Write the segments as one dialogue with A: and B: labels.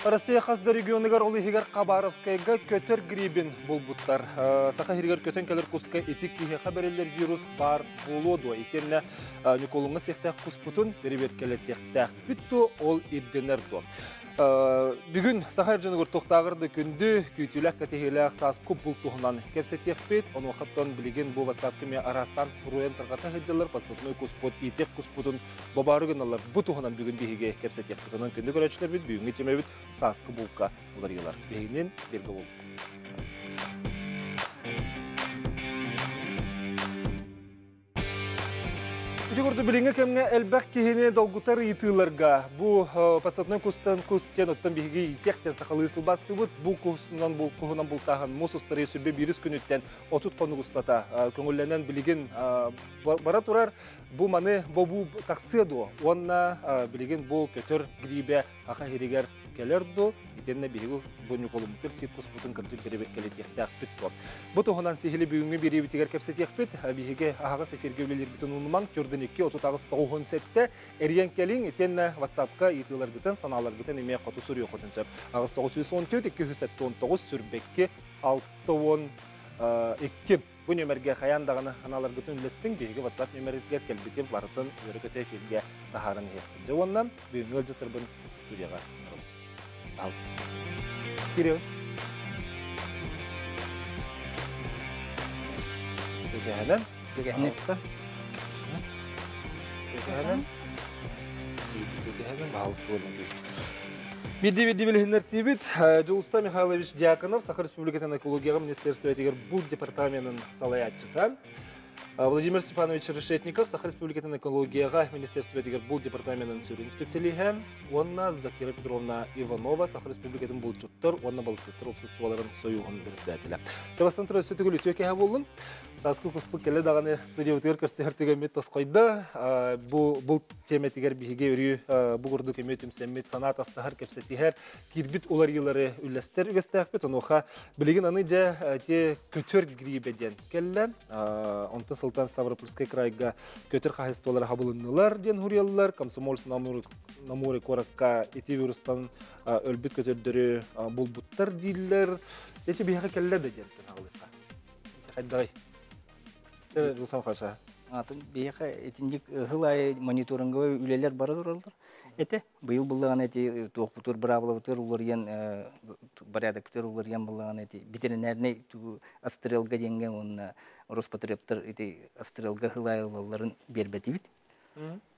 A: Россия хас да регионугар ол иһигэр Хабаровскайга көтөр грибин булбуттар. Саха сиригэр көтөн кэлэр куска ити киһиэхэ бэриллэр вирус баар буолуо дуо? Итиэннэ Ньукулуҥҥа сиэхтээх куспутун бэрэбиэркэлэтиэхтээхпит дуо, ол ирдэнэр дуо? Бүгүн саха дьонугар туохтааҕар да күндү, күүтүүлээх кэтэһиилээх сааскы булт туһунан кэпсэтиэхпит. Онуохаттан билигин бу WhatsApp кэмэ араастаан руйан тарҕата сылдьаллар, подсадной куспут, иитиэх куспутун бобаары гыналлар. Бу туһунан бүгүн биһиги кэпсэтиэхпит. Онон күндү көрөөччүлэрбит бүгүҥҥү темэбит сааскы булка уларыйылар. Биһигинин бирге бол. Ити курдук билиҥҥи кэмҥэ элбэх киһини долгутар ыйытыыларга бу подсадной кустан кус диэн оттон биһиги иитиэх диэн сахалыы тылбаастыыбыт. Бу куһунан бу куһунан бултааһын муус устарыы сүрбэ биирис күнүттэн 30 хонук устата көҥүллэнэн билигин бара турар. Бу маны бобуу тахсыа дуо? Уонна билигин бу көтөр грибэ аха иһиригэр кэлэр дуо? Итиэннэ биһиги бу Ньукулуммутур сиркуспутун кырдьык бэрэбиэркэлэтиэхтээхпит дуо? Бу туһунан сиһили бүгүҥҥү биэриибитигэр кэпсэтиэхпит. Биһиги аһаҕас эфиргэ үлэлиирбитин умнумаҥ. Төрдүн 2 38 97 эрийэн кэлиҥ. Итиэннэ WhatsApp-ка ыйытыыларгытын, санааларгытын эмиэ хоту суруйуоххутун сөп. 8914 279 сүрбэкки 62. Бу нүөмэргэ хайаан даҕаны аналаргытын үллэстиҥ, биһиги WhatsApp нүөмэригэр кэлбитин барытын үөрэ-көтө эфиргэ таһааран иһиэхпит. Дьэ уонна бүгүҥҥү ыалдьыттарбын студияҕа ыҥырабын. Пожалуйста. Кирилл. Түгэһэнэн.
B: Түгэһэнэн.
A: Түгэһэнэн. Түгэһэнэн, пожалуйста, Биирдии-биирдии билиһиннэртиибит. Дьулуста Михайлович Дьяконов, Саха Республикатын экологияҕа министерствотыгар бу департаменын салайааччыта. Владимир Степанович Решетников, Саха Республикатын экологияҕа министерствотыгар бу департаменын сүрүн специалиһэ уонна Закира Петровна Иванова, Саха Республикатын булчуттар уонна балыксыттар обществоларын союһун председателэ. Табастан турар өссө төгүл үтүө киэһэ буоллун. Сааскы куспут кэлэ даҕаны студиябытыгар көрсүһэр түгэммит тосхойдо. Бу булт тиэмэтигэр биһиги өрүү бу курдук эмиэ түмсэммит, санаа тастаһар, кэпсэтиһэр, киирбит уларыйыылары үллэстэр үгэстээхпит. Онуоха билигин аны дьэ те көтөр грибэ диэн кэллэ. Онтон сылтан Ставропольскай крайга көтөр хаһайыстыбалара хабылыннылар диэн хуруйаллар. Комсомольск на море куоракка ити вирустан өлбүт көтөрдөрү булбуттар дииллэр. Эти биһиэхэ кэллэ да диэн хаалыахха. Хайдаҕый? Руслан Хаша.
B: Атын биһиэхэ итинник ыһыл аайы мониторинговай үлэлэр бара тураллар. Этэ быйыл буллаҕына эти туохпутур быраабылабытыгар уларыйан порядокпытыгар уларыйан буллаҕына эти ветеринарнай тугу отстрелга диэҥҥэ уонна Роспотребтар ити отстрелга ыһыл аайы ылалларын биэрбэтибит.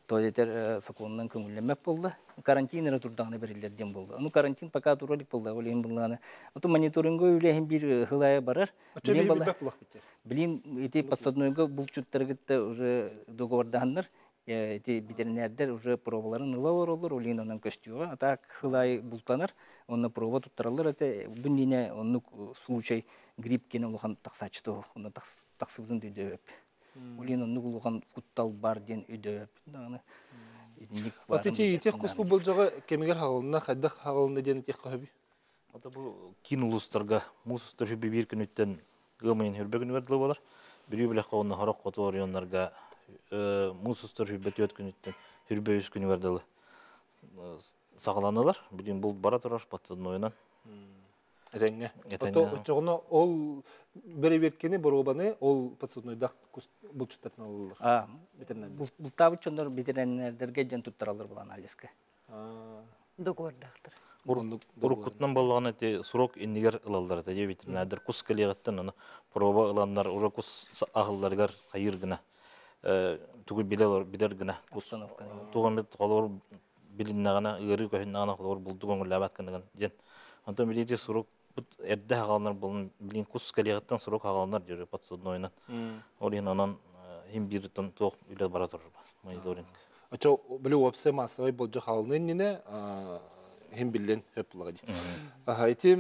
B: То этэр сокуонунан көҥүллэммэт буолла. Карантин эрэ турдаҕына бэриллэр диэн буолла. Ну карантин пока тура илик буолла, ол иһин буллаҕына. Ото мониторинга үлэһин биир ыһыл аайы барар. Билин ити подсаднойга булчуттары кытта уже договордаһаннар, ити ветеринардар уже пробаларын ыла олороллор, ол иһин онон көстүөҕэ. А так хыл аайы бултанар, онно проба туттараллар этэ. Бу иннинэ оннук случай грипп киэнэ улахан тахсааччыта онно тахсыбытын өйдөөбөп. Улин оннук улахан куттал бар диэн өйдөөбөппүн даҕаны. Итинник
A: Аты
B: баарын
A: ити
B: билбэппин
A: куспу
B: даҕаны.
A: болдьоҕо кэмигэр хаҕылынна, хайдах хаҕылынна диэн этиэх хөбүй?
C: Ата бу киин улуустарга муус устар сүрбэ биир күнүттэн ыам ыйын сүрбэ күнүгэр дылы буолар. Бүлүү бэлэххэ уонна сорох хоту оройуоннарга муус устар 24 күнүттэн 23 күнүгэр дылы саҕаланылар. Билигин булт бара турар подсаднойунан.
A: Этэҥҥэ.
C: Этэҥҥэ.
A: Оччоҕуна ол бэрэбиэркэни, боруобаны ол подсаднойдаах булчуттартан ылаллар.
B: А,
A: Ветеринардар.
B: бултаабыт дьоннор ветеринардарга дьэн туттараллар була анализка.
D: Договордаахтар.
A: Оннук
C: Уруккутунан буоллаҕына ити срок иннигэр ылаллар этэ дии ветеринардар кус кэлиэҕиттэн аны проба ыланнар уже кус аһылларыгар хайыыр гына тугу билэр билэр гына кус
B: Обстановканы.
C: туох эмит холобур билиннэҕинэ ыарыы көһүннэҕинэ холобур булду көҥүллээбэт гыныгын диэн онтон билиити сурук эрдэ хаҕаланар буолан билин кус кэлиэҕиттэн сурук хаҕаланар диир подсуднойунан ол иһин онон иһин бииртэн туох үлэ бара турар мониторинг.
A: Очо били уопсай массовай болдьох хаалыны иннинэ иһин биллин хөп буолаҕа дии. Аха ити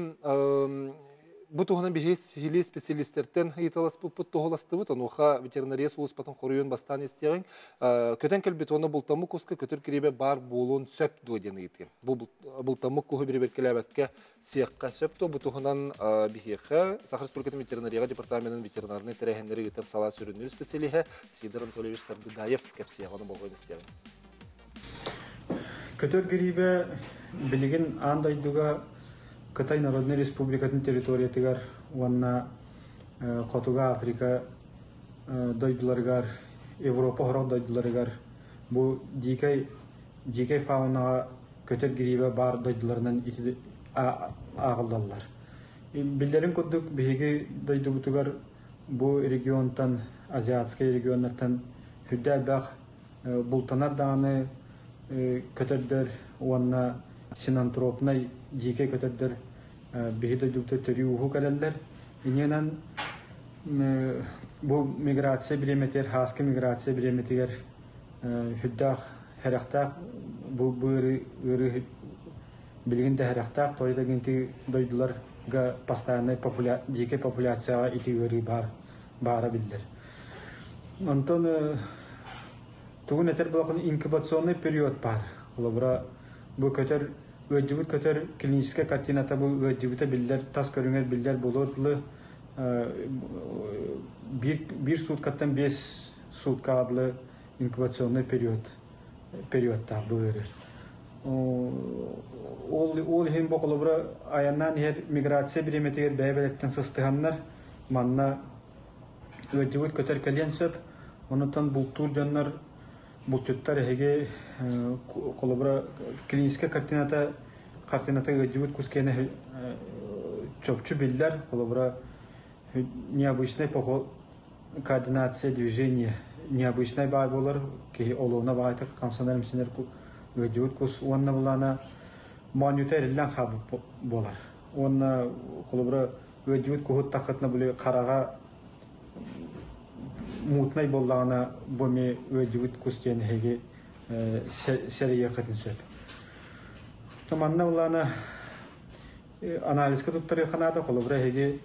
A: Бу туһунан биһи сиһилии специалистэртэн ыйыталаспыппыт туоһуластыбыт. Онуоха ветеринария сулууспатын хоруйун бастаан истиэҕиҥ. Көтөн кэлбит уонна бултаммыт куска көтөр кириэбэ баар буолуон сөп дуо диэн ыйытыым. Бу бултаммыт куһу бирибэркэлээбэккэ сиэххэ сөп дуо? Бу туһунан биһиэхэ Саха Республикатын ветеринарияҕа департаменын ветеринарнай тэрээһиннэри ыытар салаа сүрүннүүр специалиһэ Сидор Анатольевич Саргыдаев кэпсиэҕэ. Ону болҕойон истиэҕиҥ.
E: Көтөр гириибэ билигин аан дойдуга Кытай Народнай Республикатын территориятыгар уонна Хотугу Африка дойдуларыгар, Европа сорох дойдуларыгар бу дикэй дикэй фаунаҕа көтөр гириибэ баар дойдуларынан ити ааҕыллаллар. Биллэрин курдук, биһиги дойдубутугар бу регионтан, азиатскай регионнартан сүрдээх элбэх бултанар даҕаны көтөрдөр уонна синантропнай дьиикэй көтөрдөр биһи дойдубутугар төрүү-ууһуу кэлэллэр. Иннинэн бу миграция бириэмэтигэр, һааскы миграция бириэмэтигэр сүрдээх сэрэхтээх бу ыарыы ыарыы билигин да сэрэхтээх, тоҕо да ити дойдуларга постояннай популя дьиикэй популяцияҕа ити ыарыы баар баара биллэр. Онтон тугун этэр буолаххына инкубационный период баар. Холобура, бу көтөр ыалдьыбыт көтөр клиническэй картината бу ыалдьыбыта биллэр, тас көрүҥэр биллэр буолуор дылы биир, биир сууткаттан 5 суткаҕа дылы инкубационный период периодтаах бу ыарыы. Ол, ол иһин бу холобура айаннаан иһэр миграция бириэмэтигэр бэйэ-бэйэлэриттэн сыстыһаннар манна ыалдьыбыт көтөр кэлиэн сөп. Онутан бултуур дьоннор булчуттар эһиги холобура клиническэй картината картината ыалдьыбыт кус киэнэ чопчу биллэр. Холобура необычный координация движения необычный баай буолар киһи олуона баайтык хамсанар имсэнэр ыалдьыбыт кус уонна былаана моонньута эриллэн хаалбыт буолар. Уонна холобура ыалдьыбыт куһуттаххытына били хараҕа мутнай буоллаҕына бу эмиэ ыалдьыбыт кус диэн эһиги сэрэйиэххитин сөп. Манна былаана анализка туттарыахха наада холобура эһиги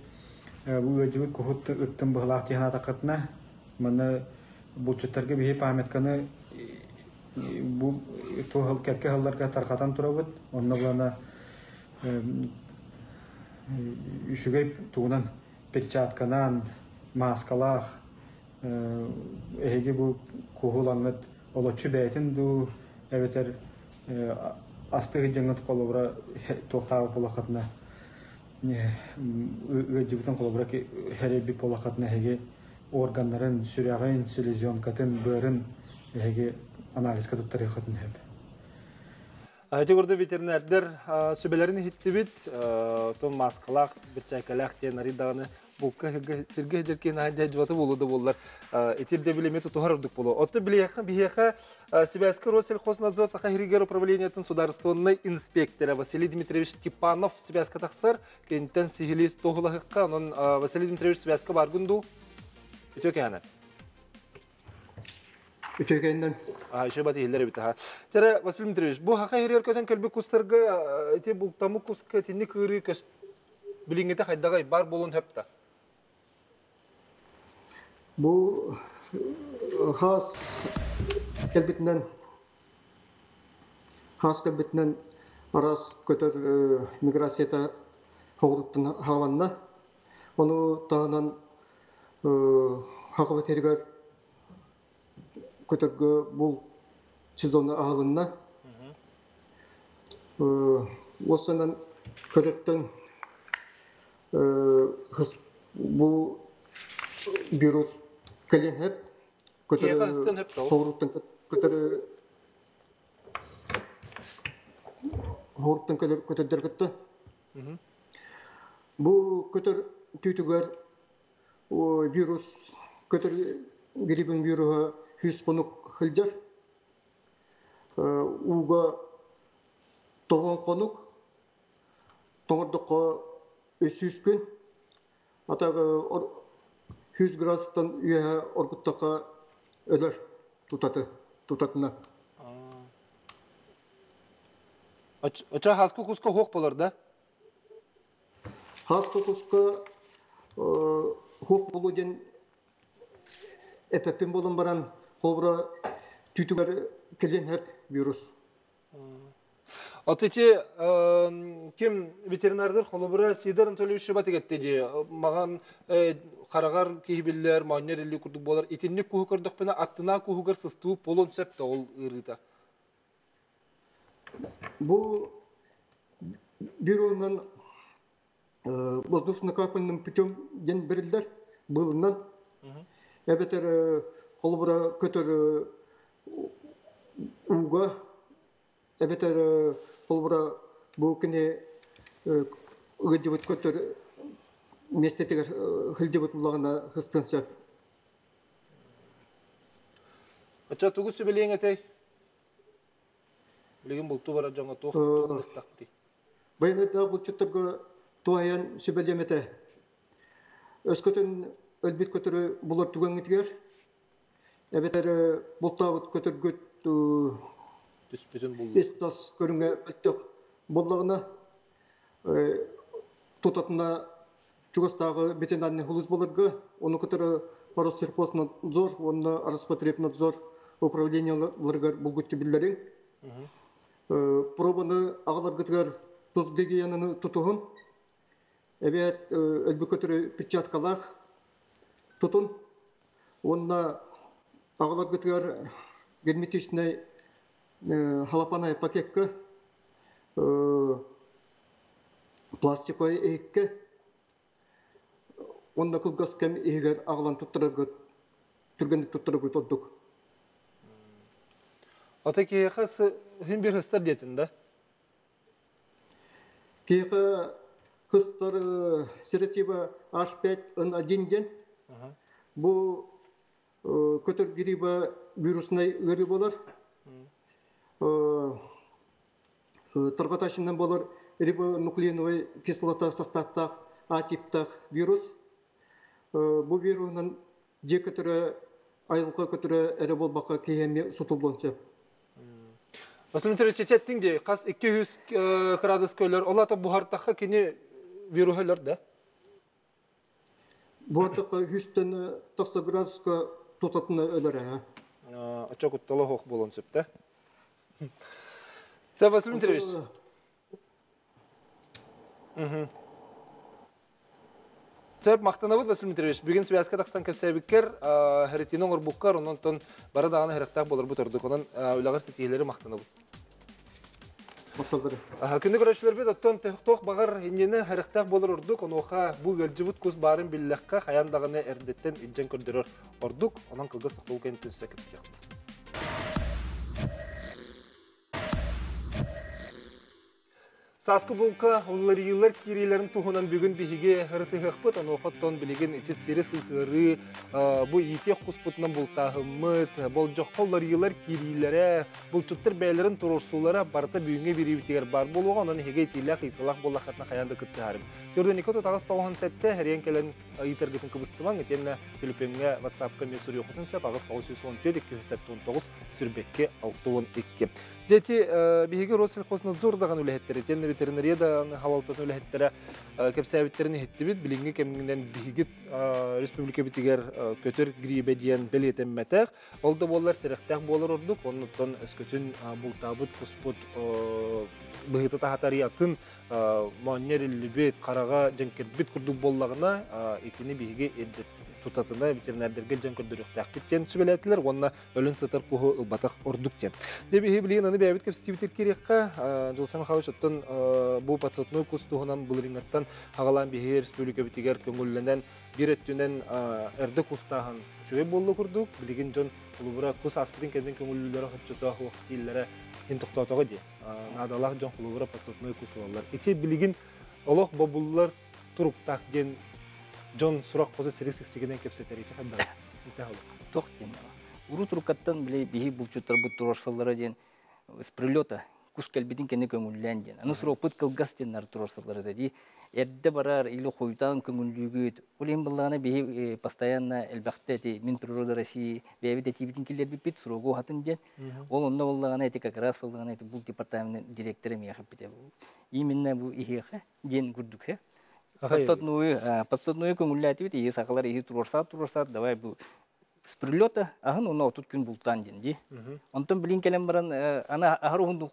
E: бу ыалдьыбыт куһут ыттын быһылаах дии санаатаххытына манна булчуттарга биһи памятканы бу туох кэккэ сылларга тарҕатан турабыт онно былаана үчүгэй тугунан перчатканан, мааскалаах эһиги бу куһулаҥҥыт олоччу бэйэтин дуу эбэтэр астыы сылдьаҥҥыт холобура туохтаабыт буоллаххытына ыалдьыбытын холобура сэрэйбит буоллаххытына эһиги органнарын, сүрэҕин, селезенкатын, быарын эһиги анализка туттарыаххытын сөп.
A: Ити курдук ветеринардар сүбэлэрин иһиттибит. Оттон мааскалаах, бирчээкэлээх диэн арый даҕаны булка сиргэ сылдьар киһи наһаа дьадьыбата буолуо да буоллар ити ирдэбили эмиэ тутуһар ордук буолуо. Оттон билиэхэ биһиэхэ Сибээскэ Россельхознадзор Саха сиригэр управлениетын судаарыстыбаннай инспектора Василий Дмитриевич Степанов сибээскэ тахсар. Киниттэн сиһилии туоһулаһыахха. Онон Василий Дмитриевич сибээскэ бааргын дуу? Үтүө кэһэнэ.
F: Үтүөкэннэн.
A: Еще бат иһиллэр эбит аха. Тере Василий Дмитриевич, бу хаха иһиригэр көтөн кэлбит кустарга ити бултаммыт куска итинник ыарыы көс билиҥҥитэ хайдаҕай бар буолуон сөп да?
F: Бу хаас кэлбитинэн хаас кэлбитинэн араас көтөр миграцията хоҕуруттан хааланна. Ону таһынан Хахабыт сиригэр көтөргө бул сезона аһылынна. Уоссанан көтөртөн бу вирус кэлиэн сөп. Көтөрү соҕурууттан көтөрү соҕурууттан көтөрдөр кытта. Бу көтөр түүтүгэр вирус көтөр грибин вируһа 100 хонук сылдьар. Ууга тоҕон хонук, тоҥордоххо 300 күн, ата 100 градустан үөһэ оргуттахха өлөр тутаты, тутатына.
A: Оча хаска куска хуох болар да?
F: Хаска куска хук болу ден эпеппин болон баран холбура түтүгэр келен хеп вирус.
A: От ити ким ветеринардар холобура Сидор Анатольевич Шыбат эгетте маған қарағар киһибиллер маанньар илли курдук болар итинник куһу көрдөхпүнэ аттына куһугар сыстуу полон сөп ол ырыта.
F: Бу бюронан воздушно-капельным путем ден берилдер былынан. Эбетер холобура көтөр уга эбетер холобура бу кини ыгыдьыбыт көтөр местетигер хылдьыбыт булагына хыстын сөп.
A: Ача тугу сүбелиэҥ этэй? Билигин булту бара дьоҥо туох тугу
F: Байныда булчуттарга туайан сүбелемете. Өскөтүн өлбүт көтөрү булар түгэҥитигэр. Эбетер бултаабыт көтөргүт
A: түспүтүн булду.
F: Истас көрүҥэ өттөх боллоҕуна тутатына чугастааҕы ветеринарный хулус боларга, ону кытары Россельхознадзор, онно Роспотребнадзор управленияларыгар булгуччу биллэриҥ. Пробаны аҕаларгытыгар тус гигиенаны тутуһун, эбээт өлбүт көтөрү перчаткалаах тутун, уонна аҕаларгытыгар герметичный халапанай пакетка, пластиковай иһиккэ, онно кылгас кэм иһигэр аҕалан туттараргыт, түргэнник туттараргыт ордук.
A: Ата киһиэхэ хин бир хыстар диэтин да?
F: Киһиэхэ хыстар серотипа H5N1 диэн. Бу көтөр гриба вируснай ыарыы болар. Тарҕатааччынан болар рибонуклеиновай кислота составтаах А типтаах вирус. Бу вирусунан дьиэ көтөрө, айылҕа көтөрө эрэ буолбакка киһи эмиэ сутуллуон сөп.
A: Василий Дмитриевич, эттиң дии, хас 200 градус көлөр, ол ата буһартахха кини вируһа өлөр да?
F: Буһартахха 100-тэн тахса градуска тутатына өлөр ээ.
A: Очо куттала хоох буолуон сөп да? Це Василий Дмитриевич. Сөп, мактанабыт Василий Дмитриевич. Бүгүн связка тахсан кэпсээбиккэр, хәритини оҥорбуккар, онон бары даҕаны хэрахтаах болорбут ордук. Онон үлэҕэр ситиһиилэри мактанабыт. Күнү көрөчүлөрбүт оттон тоох баҕар иннини хэрахтаах болор ордук, онуоха бу ыалдьыбыт кус баарын биллэххэ хайан даҕаны эрдэттэн илдьэн көрдөрөр ордук, онон кылгас тохтолу кэнниттэн түсэ кэпсэтиэхпит. Сааскы булка уларыйыылар киириилэрин туһунан бүгүн биһиги ырытыһыахпыт, онуоха билигин ити сири сыһыарыы, бу иитиэх куспутунан бултааһыммыт, болдьоххо уларыйыылар киириилэрэ, булчуттар бэйэлэрин туруорсуулара барыта бүгүҥҥү бириибитигэр бар буолуоҕа, онон эһиги итиилээх ыйытыылаах буоллаххытына хайаан да кыттыһарым. Төрдүн тутаҕас тоҕуһун сэттэ хэрийэн кэлэн ыйытаргытын кыбыстымаҥ, итиэннэ төлөпүөҥҥэ WhatsApp-ка эмиэ суруйуоххутун сөп, 8 914 279 22 62. Дети биһиги Россельхознадзор даҕаны үлэһиттэрэ, тиэннэ ветеринария даҕаны халалтатын үлэһиттэрэ кэпсээбиттерин иһиттибит. Билиҥҥи кэмҥинэн биһиги республика битигэр көтөр грибе диэн бэлиэтэммэтэх. Ол да буоллар сэрэхтээх буолар ордук, оннуттан өскөтүн бултаабыт куспут быһыта таһатариятын моонньор иллибит, хараҕа дьэҥкирбит курдук буоллаҕына, итини биһиги тутатына ветеринардерге дьэн көрдөрүөхтээхпит диэн сүбэлээтилэр уонна өлөн сытар куһу ылбатах ордук диэн. Дьэ биһи билигин аны бэйэбит кэпсэтиибитир кириэххэ Дьулсан Михайлович оттон бу подсадной кус туһунан былырыҥҥаттан аҕалаан биһи республикабитигэр көҥүллэнэн биир өттүнэн эрдэ кустааһын үчүгэй буолла курдук, билигин дьон холобура кус ааспытын кэннин көҥүллүүлэрэ хоччото хуох дииллэрэ иһин тохтоотоҕо дии. Наадалаах дьон холобура подсадной кус ылаллар. Ити билигин олох бобуллар туруктаах диэн дьон сурах хоту сирик сиксигинэн кэпсэтэр ити хайдах?
B: Туох диэн урут туруккаттан били биһи булчуттарбыт туруорсаллара диэн с прилета кус кэлбитин кэннэ көҥүллээн диэн. Аны суруоппут кылгас диэннэр туруорсаллара дии. Эрдэ барар или хуйтаан көҥүллүүгүт. Ол иһин быллаҕына биһи постоянно элбэхтэ эти Минприрода России бэйэбит этиибитин киллэрбиппит срогу хатын диэн. Ол онно боллаҕына эти как раз боллаҕына эти бул департамент директора миэхэ эппитэ. Именно бу иһиэхэ диэн курдук. Подсадную, подсадную көңүллээтибит, ии сакалар ии туруорсаат туруорсаат, давай бу с прилета аһын уна 30 күн бултаан диэн дии. Онтон билин кэлэн баран ана аһар уһунду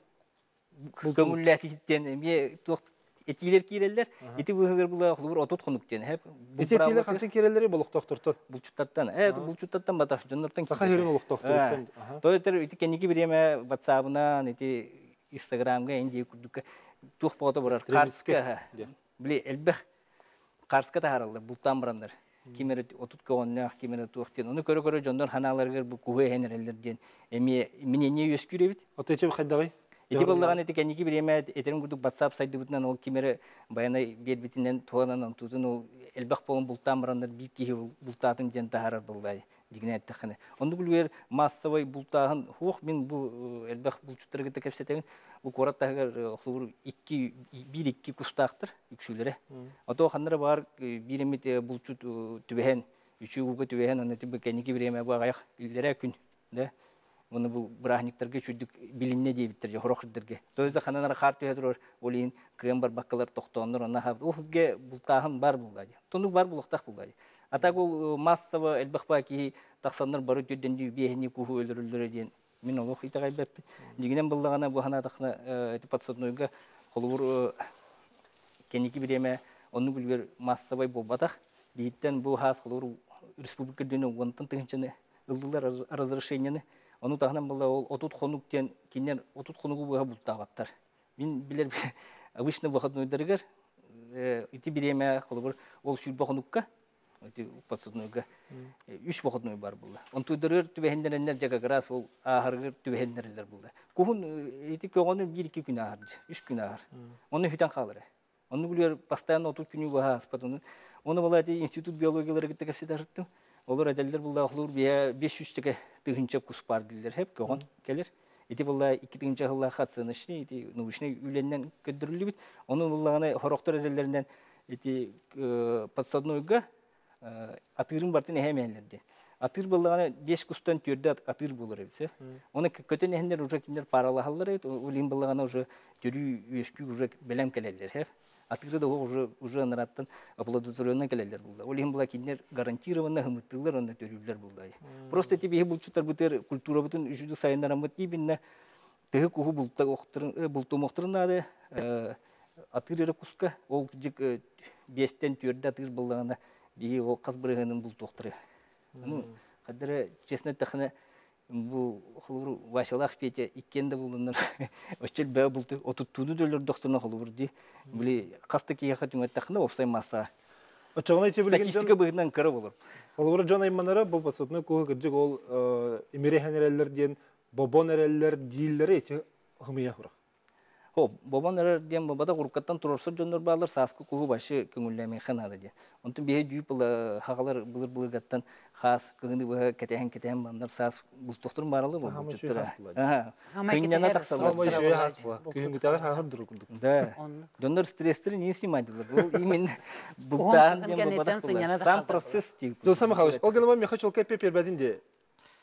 B: көңүллээтиттен эмиэ туох этиилер киирэллэр. Ити быһыгар була холобур 30 хонук диэн хэп.
A: Ити этиилер хантан киирэллери болохтоохтортон.
B: Булчуттартан. Булчуттартан батах дьоннортон.
A: Саха сирин олохтоохторуттан.
B: Тойтер ити кэнники бириэмэ WhatsApp-ынан ити Инстаграмга инди курдукка туох боҕото барар. Карска. Били элбэх карска таһараллар бултаан бараннар. Ким эрэ 30 көҕөннөөх, ким эрэ туох диэн. Ону көрө-көрө дьоннор ханааларыгар бу куһу эһэн эрэллэр диэн эмиэ миниэнньэ үөскүүр эбит.
A: Ото эчи хайдаҕый?
B: Ити боллаҕан ити кэнники бириэмэ этерин курдук WhatsApp сайдыбытынан ол ким эрэ баянай биэрбитинэн туһанан онтутун ол элбэх буолан бултаан бараннар биир киһи бултаатым диэн таһаарар буоллай дигинэ эттэххинэ. Оннук үлүгэр массовай бултааһын хуох мин бу элбэх булчуттары кытта кэпсэтэбин. Бу куорат таһыгар холобур икки биир икки кустаахтар үксүлэрэ. Ото ханнара баар биир эмит булчут түбэһэн үчү ууга түбэһэн онно тиб кэнники бириэмэ бу аҕайах үллэрэ күн да Оны бу бырааһынньыктарга үчүрдүк билинне диэбиттэр же хорох ирдерге. То есть ханан хаар түһэ турар ол иһин кыан барбаккалар тохтооннор онна хаабыт. Ол ге бултааһын бар булла ди. Тонук бар булуктах булла ди. А так ол массово элбэх баа киһи тахсаннар бары түрден биэһини куһу өлөрүллөрө диэн мин олох итэҕэйбэппин. Дьиҥинэн буллаҕына бу ханаатахна ити подсаднойга холобур кэнники бириэмэ оннук үлүгэр массовай буолбатах. Биһиттэн бу хаас холобур республика дүнө уонтан тыһынчаны ыллылар разрешениены. Ону таһынан була ол 30 хонук диэн кинилэр 30 хонугу быһа бултаабаттар. Мин билэр обычно выходнойдарыгар ити бириэмэ холобур ол сүүрбэ хонукка ити подсаднойга үс выходной бар була. Онтуйдарыгар түбэһиннэрэннэр дьэ как раз ол ааһарыгар түбэһиннэрэллэр була. Куһун ити көҕөнү биир икки күн ааһар, үс күн ааһар. Ону хүтэн хаалар. Онну билэр постоянно 30 күнү быһа ааспат. Оны була ити институт биологиялары кытта кэпсэтэ Олор эдэллэр булла охлуур бие 500 теке тыһынча кус бар дилер хеп көҕөн келер. Ити булла 2 тыһынча хылла хатсынышны ити научный үленнен көддүрүлүбүт. Оны буллаганы хорохтор эделлеринен ити подсаднойга атырын бартын эһэмээлерди. Атыр буллаганы 5 кустан түрдө атыр болор эбит. Оны көтөн эһендер уже киндер паралахаллар эбит. Улин буллаганы уже түрүү үөскүү уже белем келелер хеп. Атыры да уже уже нараттан оплодотворенный келелер булда. Олин була киндер гарантированно хымыттылар, онда төрүүлөр булда. Просто тебе булчуттар бутер культура бутун үчүдү сайындарамыт ибинне тыгы куху булта охтырын бултумохтырын нады атыр эре куска ол жик бестен түрдө атыр буллаганда биги ол каз бырыгынын бултуохтыры. Ну, кадары честно тахына бу холобур Василах Петя иккен да булунар. Өчөл бә булты отуттуду дөлөр доктурна холобур ди. Били касты кияха түңөт тахына опсай масса.
A: Очоғына ите билген
B: Статистика быгынан кыра болор.
A: Холобур жон айманара бу подсадной куһу кырдьык ол имире хэнереллер диэн бобон эреллер дииллери ити хымыя хурах.
B: Хо, бобон эрер диэн бабада куруккаттан турорсор дьоннор баалар сааскы куһу башы көҥүллэмин ханада диэн. Онтон биһи дүйүп ыла хагалар былыр былыргаттан хаас кыгыны быһа кэтэһэн кэтэһэн баннар саас бултухтурун баралы бу булчуттара. Аха. Кыйнана тахсалар.
A: Самай үчүгэй хаас була. Күһүнгүтээҕэр хааһыр дуру курдук.
B: Да. Дьоннор стресстери не снимадылар. Бу именно бултаан диэн бабадах була. Сам процесс тип.
A: Дулса Михайлович, ол гынан меха чолкай пепербәдин де.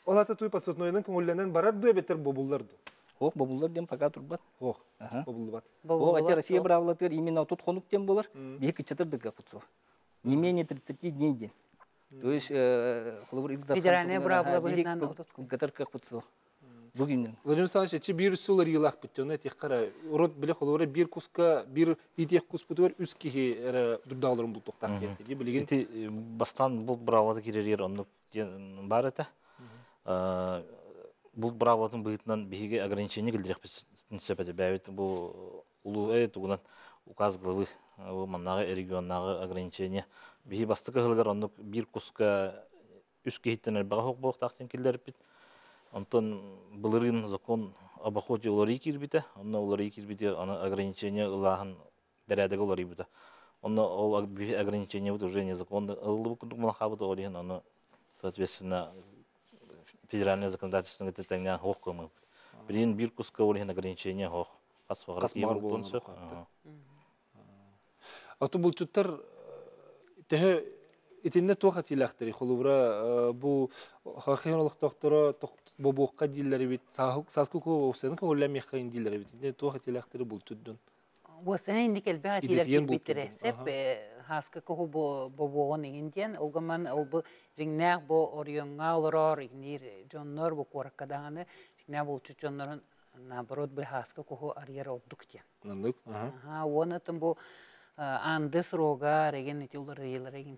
A: Ол аты туй подсаднойынан көңүллэнэн барар ду эбеттер бобуллар ду.
B: Ох, бобуллар дем пока турбат.
A: Ох, бобуллубат.
B: Ох, эти Россия бравлатыр именно тут хонук тем болар. Бихи кычатыр дыка путсу. Не менее 30 дней день. То есть,
D: Федеральная бравла быһытынан
B: кытар как путсу. Бүгүннен.
A: Владимир Александрович, эчи бир сулар йылах битте, оны тек кара. Урут биле холобура бир куска, бир итех кус бутугар үс кихи эре дурдааларын бултуктак кетти. Ди билеген.
C: Ити бастан бул бравлаты кирер оннук бар эте. Бул бравлатын быһытынан биһиге ограничение килдирек сөпөтө бэбит бу улуу тугунан указ главы бу маннагы регионнагы ограничение биһи бастыкы хылыгар оннук бир куска үс киһиттен элбэҕэ хоқ буолуохтаах киллэриппит. Онтон былырыын закон об охоте уларыы киирбитэ, онно уларыы киирбите аны ограничение ылааһын бэрээдэгэ уларыйбыта. Онно ол ограничение бут уже незаконно ыллыбыт курдук малахаабыт оҕолиһин ону соответственно федеральное законодательство тэҥнээн хоох кымыппыт. Билин бир куска олиһин ограничение хоох. Хас
A: баҕар сөп. Аты булчуттар төһө итинне туох атилаахтары холубура бу хахыйын олохтоохторо бобуокка дииллери бит сааскы куо опсаны көңүллэмиэххэйин дииллери бит итинне туох атилаахтары булчут дун.
D: Уосана инник элбэх этиилэр киирбиттэрэ. Сеп хааска куһу бобуоҕун иҥин диэн, олгоман ол бу дьиҥнээх бу оройуоҥҥа олорор иҥниир дьоннор бу куоракка даҕаны дьиҥнээх булчут дьоннорун наоборот бу хааска куһу арыйар ордук диэн.
A: Оннук.
D: Уонна бу анды срога реген ити уларыйылар эгин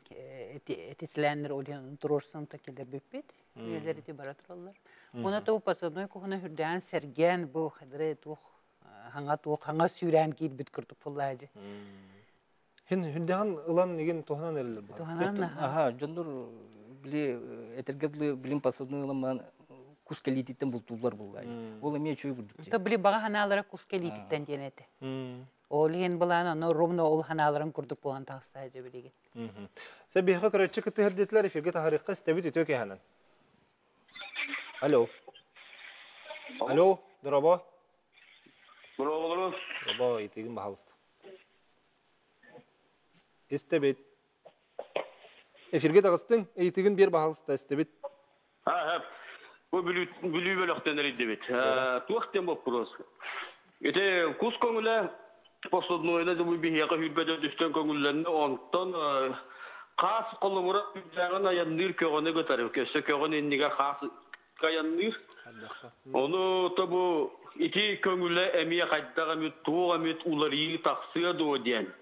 D: этитлээннэр олион туруорсан та килербиппит. Үлэлэр ити бара тураллар. Уонна бу подсадной кухуна хүрдээн сэргээн бу хадыры туох хаҥа туох хаҥа сүүрээн киирбит курдук буллаажы.
A: Хин хүндэҕин ылан игин туһанан эрэллэр бар.
D: Туһанан
B: Аха, дьоннор били этэргэ билим подсадной ылан кус кэлиититтэн бултууллар буллаажы. Ол эмиэ чуй курдук.
D: Та били баҕа ханаалара кус кэлиититтэн диэн этэ. Ол иһин былаан ону ровно ол ханааларын курдук буолан таҕыстаажы билигин.
A: Сэ биһиэхэ көрөччү кытыһыр диэтилэр эфирге таһарыахха истэбит үтүө киһанан. Алло. Алло, дорообо.
G: Дорооболору.
A: Дорообо, итигин баһалыста. Истэбит. Эфирге таҕыстың, ыйытыгын биэр баһалыста истэбит.
G: Ха, бу Бүлүү бөлөхтөн эрийдибит. Туох диэн вопрос. Ити кус көҥүлэ посуднойна бу биһиэхэ хүрбэдэ түстэн көҥүллэннэ, онтон хаас холобура үрдээҕин айанныыр көҕөнү кытары, өссө көҕөн иннигэр хаас айанныыр. Ону то бу ити көҥүлэ эмиэ хайдах эмит туох эмит уларыйыы тахсыа дуо диэн.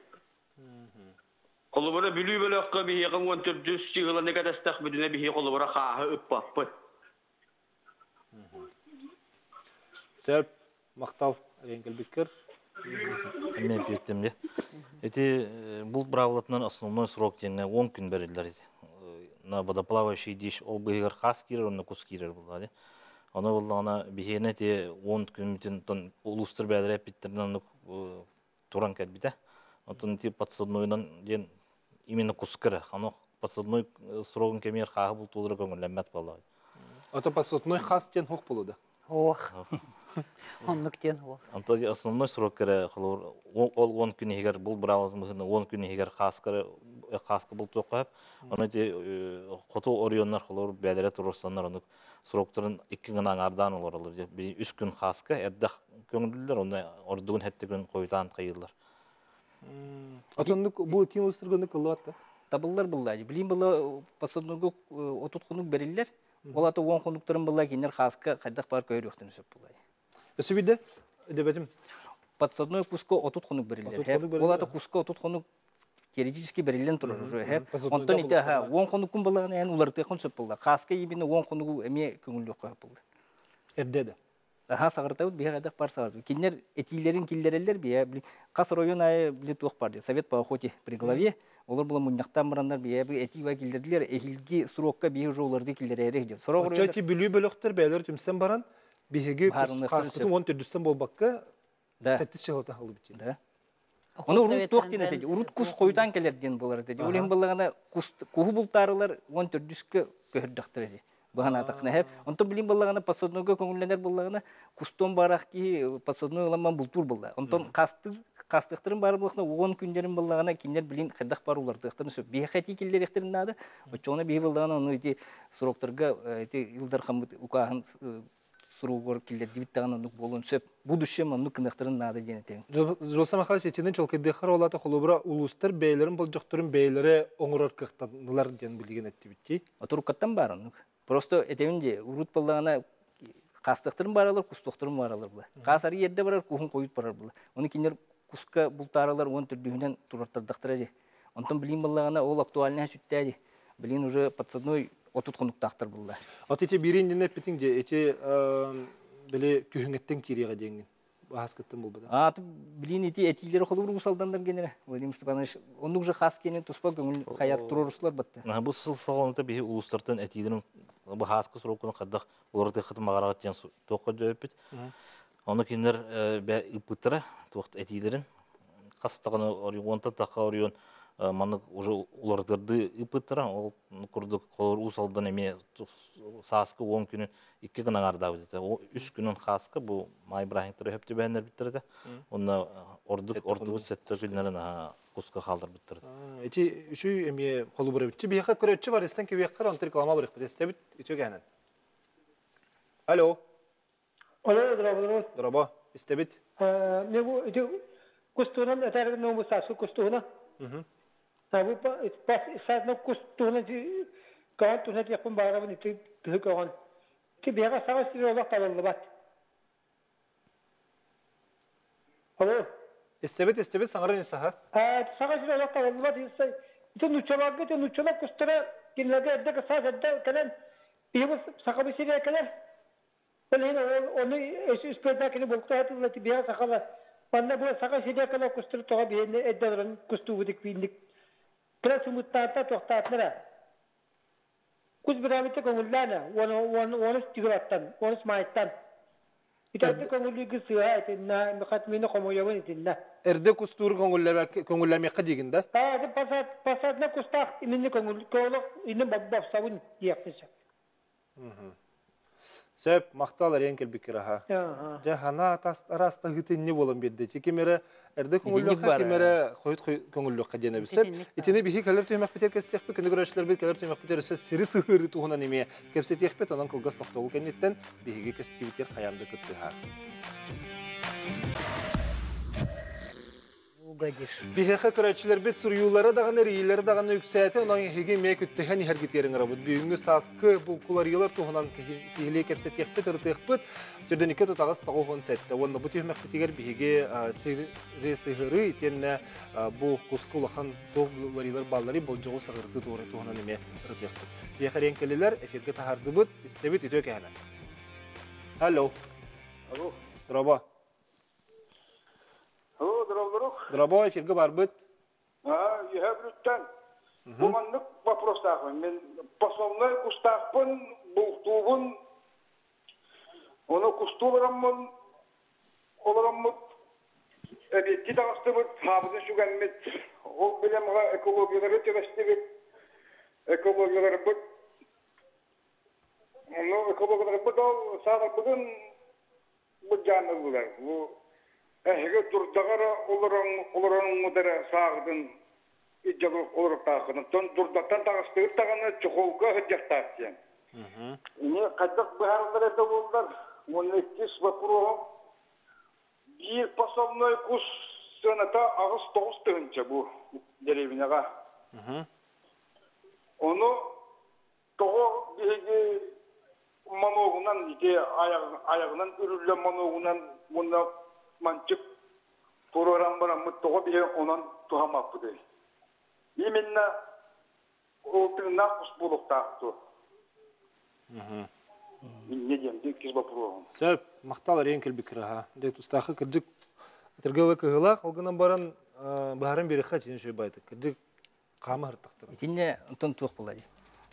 G: Холобура Бүлүү бөлөххө биһиэхэ 14 чыгыланы кэтэстэх бүтүнэ биһи холобура хааһы ыппаппыт.
A: Сөп, махтал кэлбиккэр.
C: Эмиэ эппиэттим дии. Ити булт быраабылатынан основной срок диэҥҥэ 10 күн бэриллэр ити. На водоплавающий дичь ол быыһыгар хаас киирэр, онно кус киирэр буоллаҕа дии. Ону буоллаҕына биһиэнэ ити 10 күммүтүн тон улуустар бэйэлэрэ эппиттэринэн оннук туран кэлбитэ. Оттон ити подсаднойунан диэн именно куска эрэ. Ону подсадной срогун кэмигэр хааһы бултуулара көҥүллэммэт буоллаҕа.
A: Ото подсадной хаас диэн хуох буолуо да?
D: Ох. Оннук диэн хуох.
C: Онто основной срок эрэ холобур ол 10 күн иһигэр бул быраабылатын 10 күн иһигэр хааска хааска бултуохха сөп. Ону ити хоту оройуоннар холобур бэйэлэрэ туруорсаннар оннук сроктарын икки гына аҥаардаан олороллор. Үс күн хааска эрдэ көҥүллүүллэр, онно ордугун хэттэ күн хойутаан хайыыллар.
A: Отоннук бу ким устурганы кыллыбат да?
B: Табыллар буллаажы. Билин была подсаднойго отут хонук бериллер. Ол ата 10 хонуктарын булла кинер хааска хайдах бар көйрөхтөн сөп буллай.
A: Өсө бидде дебетим.
B: Подсадной куска 30 хонук бериллер. Ол ата куска 30 хонук теоретически бериллен турар уже. Онтон ите ха 10 хонуккун буллаган эн улартыакын сөп булла. Хааска ибини 10 хонугу эме көңүллүк булла.
A: Эрде да.
B: Аха саҕыртабыт биһиэхэ хайдах бар саҕыртабыт. Кинилэр этиилэрин киллэрэллэр биһиэ били хас район аайы били туох бар диye совет по охоте при главе олор була мунньахтаан бараннар биһиэ бу этии бай киллэрдилэр эһиилги срокка биһи уже уларды киллэрээри диэн. Сорох
A: Оччо ити Бүлүү бөлөхтөр бэйэлэр түмсэн баран биһиги хааскытын 14-төн буолбакка сэттис чыһылата ылбыт.
B: Да. Ону урут туох диэн этэ? Урут кус хойутаан кэлэр диэн буолар этэ. Ол иһин буоллаҕына куһу бултаарылар 14-күскэ көһөрдөхтөр этэ. Быһанаатаххына хэп. Онтон билин буоллаҕына подсаднойга көҥүллэнэр буоллаҕына кустуон баарах киһи подсадной ыламман бултуур буолла. Онтон хастыр хастыахтарын баар буоллахына 10 күннэрин буоллаҕына кинилэр билин хайдах бар улартыахтарын сөп. Биһиэхэ этии киллэриэхтэрин наада. Оччоҕуна биһи буоллаҕына ону ити сроктарга ити Ил Дархаммыт укааһын суругар киллэрдибит даҕаны оннук буолуон сөп. Будущем оннук гыныахтарын наада диэн этэбин.
A: Жоса Михайлович итинэн чолкайдыаххар олата холобура улуустар бэйэлэрин болдьохторун бэйэлэрэ оҥорор кыахтаннылар диэн билигин эттибит.
B: Отуруккаттан баар оннук. Просто этэбин же урут боллаҕына хаастыахтарын бааралар, кустуохтарын бааралар була. Хаас арый эрдэ барар, куһун хойут барар була. Ону кинилэр куска бултааралар уон төрдүһүнэн турартардахтара же. Онтон билин боллаҕына ол актуальный сүттээ же. Билин уже подсадной 30 хонуктаахтар булла.
A: От ити биирин дин эппитиң же эти били күһүҥэттен кириэҕэ диэҥҥин баһаскыттан булбата.
B: А билин ити этиилери холобур усалдандар генере Владимир Степанович оннук же хас кенен туспа көҥүл хаят туруорустулар батта.
C: Бу сыл саҕаланыта биһи улуустартан этиилерин бу хааска срокун хайдах уларытыаххытын баҕараҕыт диэн туохха дьөппүт. Ону кинилэр ыппыттара туох этиилерин хас даҕаны оройуонтан тахха оройуон маннык уже уларытырдыы ыппыттара. Ол курдук холор Уус Алдан эмиэ сааскы 10 күнүн икки гына аҥаардаабыт этэ. Үс күнүн хааска бу маай бырааһынньыктара өп түбэһэннэрбиттэр этэ. Онно ордук ордубут сэттэ күннэрин куска хаалларбыттар.
A: Ити үчүй эмиэ холубура битти. Биһиэхэ көрөччү бар истэн кэбиэххэр онтон реклама барыахпыт эстэбит үтүө кээнэн. Алло.
H: Алло, здравствуйте.
A: Дорообо, истэбит.
H: Мен бу ити Кустуунан этэрин нуому сааскы кустууна. Бу саатна кустууна көҕөн туһна диэхпин баарабын ити тыһы көҕөн. Ити биһиэхэ саҥа сири олох табыллыбат. Алло.
A: Истэбит, истэбит, саҥаран исаха.
H: Саҥа сири олох табыллыбат. Ити нууччаларга ити нууччалар кустара кинилэргэ эрдэ саас эрдэ кэлэн биһиги сахабы сиригэр кэлэр. Ол иһин ону испэдээкини бултаһа тылла биһиэхэ сахалар манна бу саха сиригэр кэлэр кустары тоҕо биһиэнэ эрдэ олорон кустуубут икпиинник кыра сымыттаата туохтаатылар кус быраабыта көҥүллээнэ уонус тиграттан уонус маайттан итэрдэ көҥүллүүгү сыыһа итиннэ хатмины хомуйабын итиннэ
A: Эрдэ кустуур көҥүллэмиэххэ диигин да?
H: Посадна кустаах иминни көҥүл көөлөх иннин бопсабын диэхпин сөп.
A: Сөп, махтал эриэн кэлбиккэр аха. Дьэ, хана араас таһыытынньы буолан биэрдэ. Ким эрэ эрдэ көҥүллүөххэ, ким эрэ хойут көҥүллүөххэ диэн эбит. Сөп. Итини биһи кэлэр түһүмэхпитигэр кэсиэхпит, күнү көрөөччүлэрбит кэлэр түһүмэхпитигэр өссө сири сыһыарыы туһунан эмиэ кэпсэтиэхпит. Онон кылгас тохтобул кэнниттэн биһиги кэстиибитигэр хайаан да кыттыһар.
D: Угодишь.
A: Биһиэхэ көрөөччүлэрбит суруйуулара даҕаны, эрийиилэрэ даҕаны үксээтэ, онон эһиги эмиэ күттэһэн иһэргитигэр ыҥырабыт. Бүгүҥҥү сааскы булкуларыылар туһунан сиһилии кэпсэтиэхпит, ырытыахпыт. Төрдүнүккэ тутаҕас 97 уонна бу түһүмэхпитигэр биһиги сири сыһырыы итиэннэ бу куска улахан туох уларыылар баалларый болдьоҕу саҕырытыы туһунан эмиэ ырытыахпыт. Биһиэхэ эрийэн кэллилэр, эфиргэ таһаардыбыт, истэбит үтүө кэһэнэ. Алло.
I: Алло.
A: Здорово.
I: Алло, здравствуйте.
A: Дорабой, эфиргэ барбыт.
I: Үөһэ Бүлүүттэн. Бу маннык вопростаахпын. Мин посольнай кустаахпын, бултуубун. Ону кустуу олороммун, олороммут эбиэтти таҕыстыбыт, хаабытын сүгэммит. Ол билэмҕэ экологиялары түбэстибит. Экологияларбыт Ону экологияларбыт ол саатарбытын былдьаан ыллылар. Бу эһиги дурдаҕа эрэ олорон олороҥҥут эрэ сааҕытын илдьэ олоруохтааххын. Оттон дурдаттан таҕыстыгыт даҕаны чохолго сылдьыахтаах диэн. Ини хайдах быһаараллар эрдэ буоллар, уонна иккис боппуруоһум биир пособной кус сыаната 8-9 тыһыынча бу дэриэбинэҕэ. Ону тоҕо биһиги моногунан ити айаҕынан үрүллэн моногунан уонна манчык туруоран бараммыт тоҕо биһи онон туһаммаппытый? Именно ол тыыннаах кус буолуохтаах дуо? Инньэ диэн иккис боппуруоһум.
A: Сөп, махтал эриэн кэлбит кыраһа. Дьэ, тустаахы кырдьык ытыргыла кыһылаах, ол гынан баран баһарын биэрэххэ итини үчүгэй баайдык. Кырдьык хаама сыртахтара.
B: Итиннэ онтон туох буолар?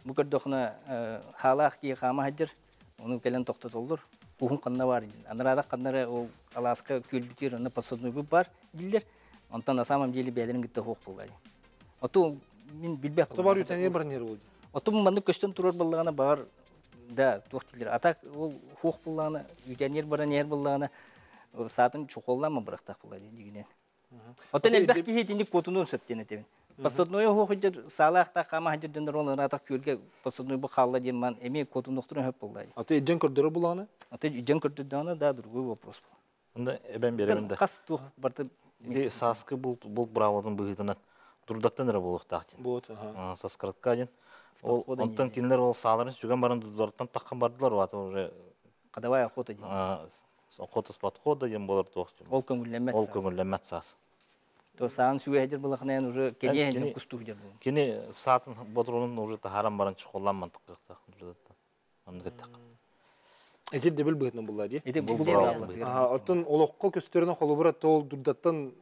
B: Бу көрдөхүнэ хаалаах киһи хаама сылдьар, ону кэлэн тохтотоллор. Куһун ханна бар диэн. Анараадах ханна эрэ ол алааска күөлбүтүгэр онно подсаднойбут бар биллэр. Онтон на самом деле бэйэлэрин кытта суох буолар. Оту мин билбэт.
A: Ото бар үтэние барнер ол.
B: Оту маннык көстөн турар буоллаҕына баҕар да туох дииллэр. А так ол хуох буоллаҕына үтэниэр баран иһэр буоллаҕына саатын чохоллаама бырахтаах буолар дигинэн. Оттон элбэх киһи итинник куотунуон сөп диэн этэбин. Подсадное оһох сылдьар саалаахтаах хаама сылдьар дьоннор ол ыраатах күөлгэ подсадной бу хаалла диэн ман эмиэ куотунуохтарын сөп буолла.
A: А ты дьон көрдөрөр булаҕына?
B: А ты дьон көрдөрдөҕүнэ да другой вопрос был.
C: Онда эбэн биэрэбин да.
B: Хас туох барыта
C: Ити сааскы булт булт быраабылатын быһыытынан дурдаттан эрэ буолуохтаах диэн.
A: Вот, ага.
C: Соскратка диэн. Ол онтон кинилэр ол сааларын сүгэн баран дурдаттан таххан бардылар, вата уже
B: Ходовая охота диэн.
C: Охота с подхода диэн буолар туох
B: Ол көҥүллэммэт
C: Ол көҥүллэммэт саас.
B: То саан сүгэ сылдьар уже кэриэ сылдьар кустуу сылдьар буолун.
C: Кини саатын ботуруонун уже таһааран баран чохоллаан мантыккыахтаах. Оннук эттэххэ.
A: Эти дэбил быһытынан булла дии.
B: Ити
C: Бул
B: бул
A: Аха, оттон олоххо көстөрүнэн холобура тоол дурдаттан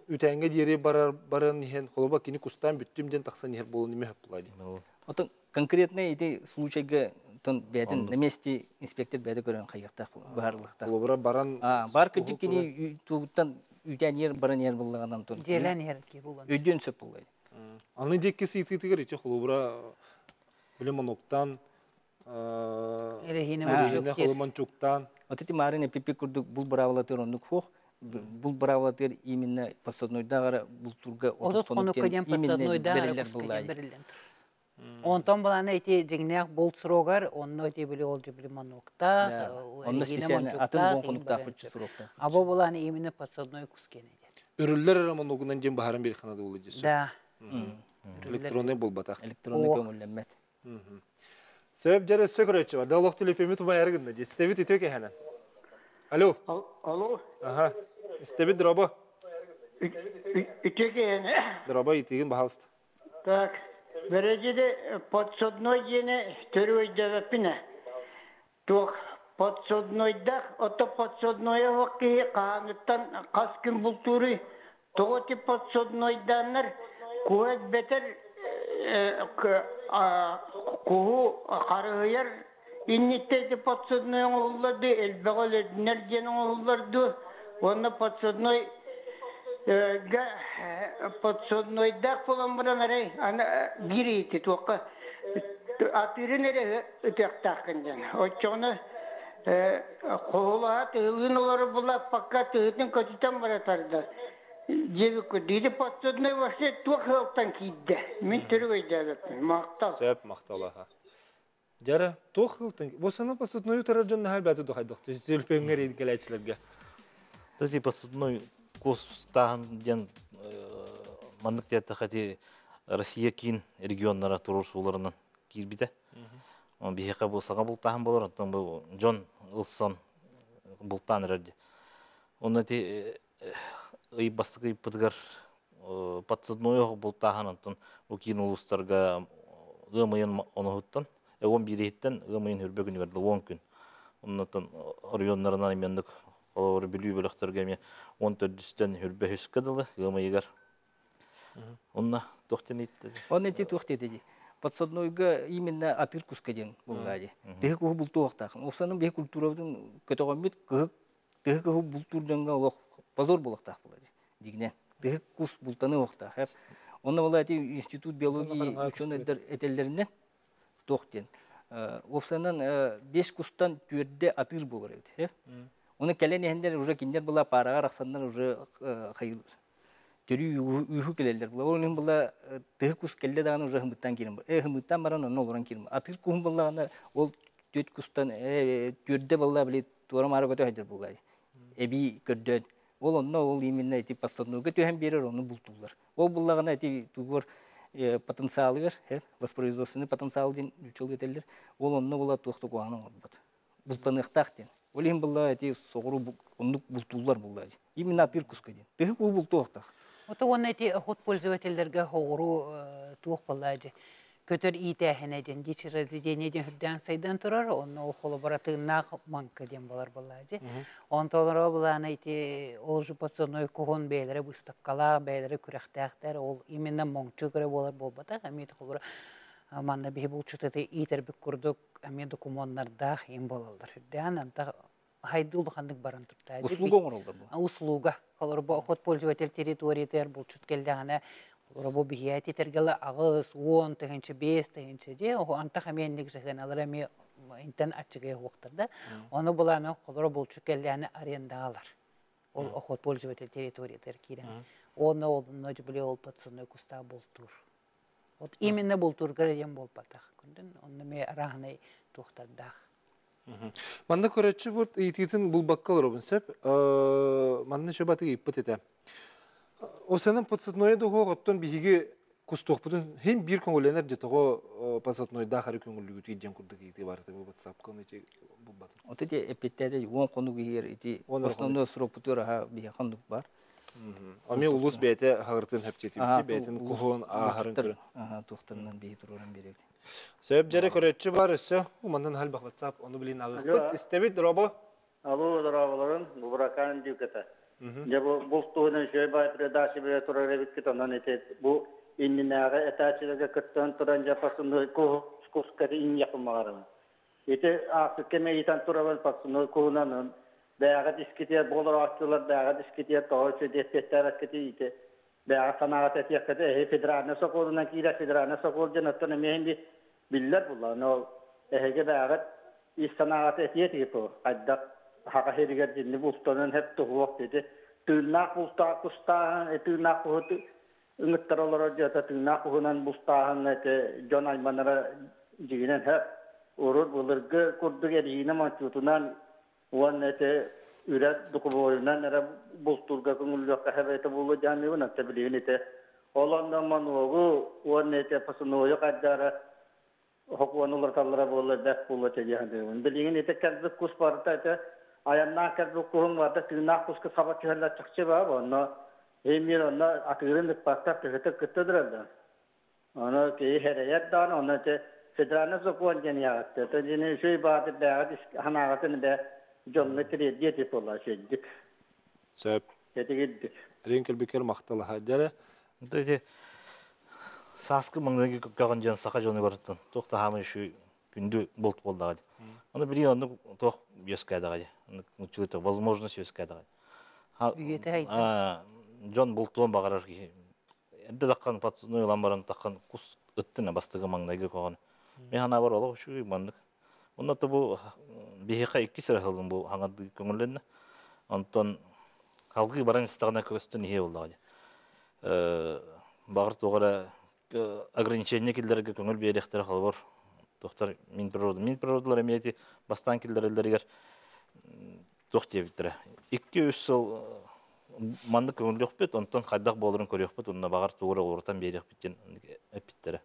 A: үтээҥҥэ диэри барар баран иһэн холоба кини кустаан бүттүм диэн тахсан иһэр буолан имэ хөп була дии.
B: Оттон конкретно ити случайга тон бэйэтин на месте инспектор бэйэтэ көрөн хайыахтаах быһаарылыахтаах.
A: Холобура баран
B: Бар кырдьык кини тугуттан үтээн иһэр баран иһэр буллаҕынан тон
D: Дьиэлээн иһэр ки булан.
B: Өйдүөн сөп булла.
A: Аны диэки сыйтыытыгар ити холобура били моноктан
D: Эрэһиинэ
A: холуманчуктаан.
B: Вот эти марын эпипи курдук бул быраабылатыр оннук хуох бул быраабылатыр именно подсаднойдаагара бултурга
D: 30 хонукка диэн подсаднойдаагара берилен. Онтон баланы эти дьиҥнээх булт срогар, онно эти били ол жибили мануктаах,
B: онно специально атын бон хонуктаах буччу срокта.
D: А бу буланы именно подсадной кускене.
A: Өрүллэр эрэ моногунан диэн баһаран биэрхана да буолла.
D: Да.
A: Электронный буолбатах.
B: Электронный көҥүллэммэт.
A: Сөп дьэр өссө көрөөччү бар. Олох төлөпүөмүт убайары гынна дии. Истэбит үтүө кэһэнэн. Алло.
H: Алло.
A: Аха. Истэбит дроба.
H: Үтүө кэһэнэ.
A: Дроба итигин баһалыста.
H: Так. Бэрээдьиде подсудной диэни төрү өйдөбөппүнэ. Туох подсуднойдах, ото подсуднойа суох киһи хаһааҥҥыттан хас күн бултууруй? Тоҕо ити подсуднойдааннар куһу бэтэр куһу харыһыйар инниттэн ити подсудной оҥоһуллар дуу, элбэҕи өлөрдүнэр диэн оҥоһуллар дуу? Уонна подсудной подсуднойдаах буолан баран эрэй аны биир ити туохха атыырын эрэ ытыахтааххын диэн. Оччоҕуна хоһулаһа тыһылыын олорор булааппакка тыһытын көтүтэн бара тардар. Диэбиккэ диэри подсудной вообще туох ыалтан киирдэ? Мин төрүк өйдөөбөппүн. Махтал.
A: Сөп махтал аха. Дьара туох ыалтан бу сана подсуднойу тарар дьон наһаа бэти духайдах төлпөҥҥөр кэлээччилэргэ.
C: Ти подсудной кустааһын диэн маннык диэтэхэ ти Россия киин регионнара туруорсууларынан киирбитэ. Биһиэхэ бу саҥа бултааһын буолар, оттон бу дьон ылсан бултаан эрэр дии. Онно ити ый бастакы ыйпытыгар подсадной оһох бултааһын онтон бу киин улуустарга ыам ыйын оноһуттан 11-иһиттэн ыам ыйын хүрбэ күнүгэр 10 күн. Оннотон оройуоннарынан эмиэнник холобур Бүлүү бөлөхтөргө эмиэ 14-үстэн хүрбэ үскэ дылы ыам ыйыгар. Онно туох диэн ыйытты?
B: Он эти туох диэти дии. Подсаднойга именно атыыр куска диэн буллаа дии. Тыһы куһу бултуохтаах. Опсанын биһи культурабытын көтөҕөммүт кыһык тыһы куһу бултуур дьоҥҥо олох позор буолуохтаах буолар дигинэн. Тыһы кус бултаны уохтаах. Онно була эти институт биологии ученыйдар этэллэринэн туох диэн. Уопсайынан бес кустан түөрдэ атыыр буолар эбит. Оны кэлэн иһэннэр уже кинилэр была паараҕа арахсаннар уже хайылыр. Төрүү үүхү кэлэллэр була. Ол иһин була тыһы кус кэллэ даҕаны уже хымыттан киирэн хымыттан баран онно олорон киирэн. Атыыр куһун буллаҕына ол түөрт кустан түөрдэ балла били туора маара көтө сылдьар буолла. Эбии көрдөөн. Ол онно ол именно ити подсаднойга түһэн биэрэр ону бултууллар. Ол буллаҕына ити тугур потенциалыгар воспроизводственный потенциал диэн учуол этэллэр. Ол онно була туох да куһаҕаны оҥорбот. Бултаныахтаах диэн. Ол иһин булла эти соҕуруу оннук бултууллар булла. Именно атыыр куска диэн. Тыһы куу бултуохтаах.
D: Ото уонна ити охот пользователлэргэ хоҕуруу туох буолла дьэ көтөр иитээһинэ диэн дичи разведение диэн үрдээн сайдан турар, онно ол холобура тыыннаах маҥка диэн болар буолла дьэ. Онтолоро булаана ити ол же подсадной куһун бэйэлэрэ выставкалаах, бэйэлэрэ күрэхтээхтэр, ол именно моҥчу көрө буолар буолбатах, эмиэ холобура манна биһи булчутаты иитэрбит курдук эмиэ докумуоннардаах им буолаллар. Үрдээн антах хайды улаханнык баран турта.
B: Услуга оҥороллор бу.
D: Услуга. Холобура охот пользователь территориятыгар булчут келлэҕинэ холобура бу биһиэт итергела аҕыс, 10 тыһыынча, 5 тыһыынча дии антах эмиэ инник жыһыаналар эмиэ интен аччыгай уохтар да. Ону булааны холобура булчут келлэҕинэ арендаалар. Ол охот пользователь территориятыгар киирэн. Онно ол били ол подсадной кустаа бултуур. Вот именно бултуургар диэн буолбатах. Күндүн онно эмиэ арааһынай туохтардаах.
A: Манна көрөччү бут ыйытыытын булбакка олоробун сөп. Манна чөбаты ыйыппыт этэ. Осанын подсадное дуһуох оттон биһиги кустуохпутун хим биир көҥүллэнэр де тоҕо подсаднойдаах ары көҥүллүгүтүй диэн курдук ыйытыы бар этэ бу WhatsApp-ка ону ити булбатым.
B: Вот эти эппиттээде 10 хонук иһигэр ити основной срокпутугар аха биһи хонук бар.
A: Ами улус бэйэтэ хаҕыртын хэптиэтибити бэйэтин куһун ааһарын көрөн.
B: Аха туохтарынан биһи туруоран биэребит.
A: Сөп дьэрэ көрөччү бар өссө маннан халбах WhatsApp ону билин алыппыт истэбит дробо.
J: Алло, дорабаларын, бу Буракан дюката. Дьэ бу бултуһунан үчүгэй баай передача бере турар эбиккит, онон ити бу иннинээҕи этааччыларга кыттыһан туран дьэ пасыной кускаты инниэхпин баҕарабын. Ити аахсыт кэми ыйытан турабын пасыной куһунан бэйэҕэ дискитиэр буолар бэйэҕэ дискитиэр тоҕо үчүгэйдиэхтээбэккитий ити бэйэҕэ санааҕыт этиэххитэ эһи федеральнай сокуонунан киирэр федеральнай сокуон диэн оттон эмиэ биллэр буолла ону эһиги бэйэҕит ис санааҕыт этиэ этигит хайдах хаха сиригэр дьинни бултанан хэп туһуох диэти тыыннаах бултаах кустааһын тыыннаах куһу ыҥыттара олорор дьиэтэ тыыннаах куһунан бултааһын эти дьон айманара дьигинэн хэп урут былыргы курдук эриинэ мончуутунан уонна эти Үрэ докубуойунан эрэ бултуурга көҥүллүөххэ хэбэтэ буолуо дьаанныыбын антта билигин ити ол онно мануогу уонна ити пасынуойу хайдара хокуону уларыталлара буолла бэрт буолуо этэ диэн билигин ити кэлбит кус барыта ити айаннаах кэлбит куһун барыта тыыннаах куска саба түһэллэр чахчы баар онно эмиэ онно атыырын ыппаттар тыһыты кытта дыраллар ону киһи хэрэйэр даҕаны онно ити федеральный закон диэн яҕатты это дьини үчүгэй бааты бээҕит ханаағытын бэ дьоҥҥо тириэрдиэ этип буолла үчүгэйдик
A: Сөп.
J: Этигирдик.
A: Рин кэлбиккэр махталаһа дьэрэ.
C: Ити сааскы маҥнайгы көҕөн дьон саха дьонугар туох да хаамай үчүгэй күндү булт буоллаҕа дии. Аны билигин оннук туох үөскээдэҕэ дии. Оннук возможность үөскээдэҕэ.
D: Үйэтэ хайда.
C: Дьон бултуон баҕарар киһи. Эрдэ таххан пацаны ылан баран таххан кус ыттын бастакы маҥнайгы көҕөн. Мин санаабар олох үчүгэй маннык. Онно бу биһиэхэ иккис эрэ сылым бу хаҥардыы көҥүллэннэ. Онтон салгыы баран истэҕинэ көстөн иһиэ буоллаҕа дии. Баҕар туох эрэ ограничение киллэрэргэ көҥүл биэриэхтэрэ холобур туохтар Минприрода. Минприродалар эмиэ ити бастаан киллэрэллэригэр туох диэбиттэрэ. 2-3 сыл маннык көҥүллүөхпүт, онтон хайдах буоларын көрүөхпүт, онно баҕар тугу эрэ уларытан биэриэхпит диэн эппиттэрэ.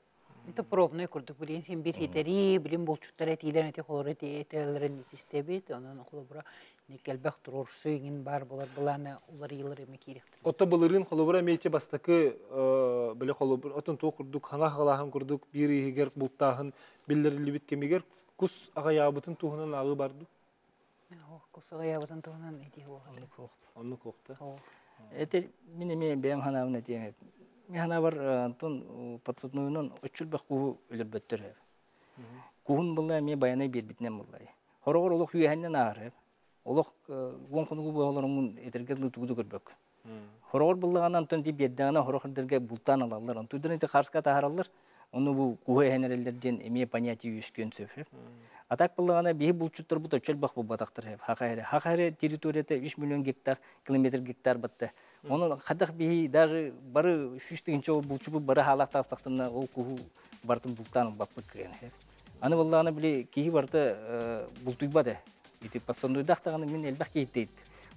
D: Это пробный курдук билин син бир хитери, билин булчуттар этиилэрин эти холоро этэлэрин итистэбит, онон холобура никелбэх туруорсу иҥин бар болар былааны уларыйылар эми киирихтэр.
A: Отто былырыын холобура эмиэ бастакы бile холобур отон туох курдук хаҥа хагалааһын курдук биир иһигэр бултааһын биллэриллибит кэмигэр кус аҕайаабытын туһунан ааҕыы барды.
D: Кус аҕайаабытын туһунан этии
A: Оннук Оннук уохта.
B: Эти мин эмиэ бэйэм ханаабын этиэм. Мин ханаабар Антон подсуднойунан өччүлбэх куһу өлөрбөттөр. Куһун булла эмиэ баянай биэрбитинэн буллай. Хороҕор олох үөһэннэн ааһар. Олох уон хонугу буоларыммын этэргэ дылы тугу да көрбөк. Хороҕор буллаҕына Антон ти биэрдэҕинэ хорох эрдэргэ бултаан алаллар. Онтуйдан ити харска таһаараллар. Ону бу куһу эһэн эрэллэр диэн эмиэ понятие үөскүөн сөп. А так буллаҕына биһи булчуттарбыт оччо элбэх булбатахтар. Хаха эрэ. Хаха эрэ территорията 3 миллион гектар, километр гектар батта. Оны хадах биһи даже бары 3 тыһыынча ол булчубут бары хаалаах таастахтына ол куһу барытын бултаан ылбаппыт кыайан. Аны буллаҕына били киһи барыта бултуйбат э. Ити пацануйдах даҕаны мин элбэх киһиттейт.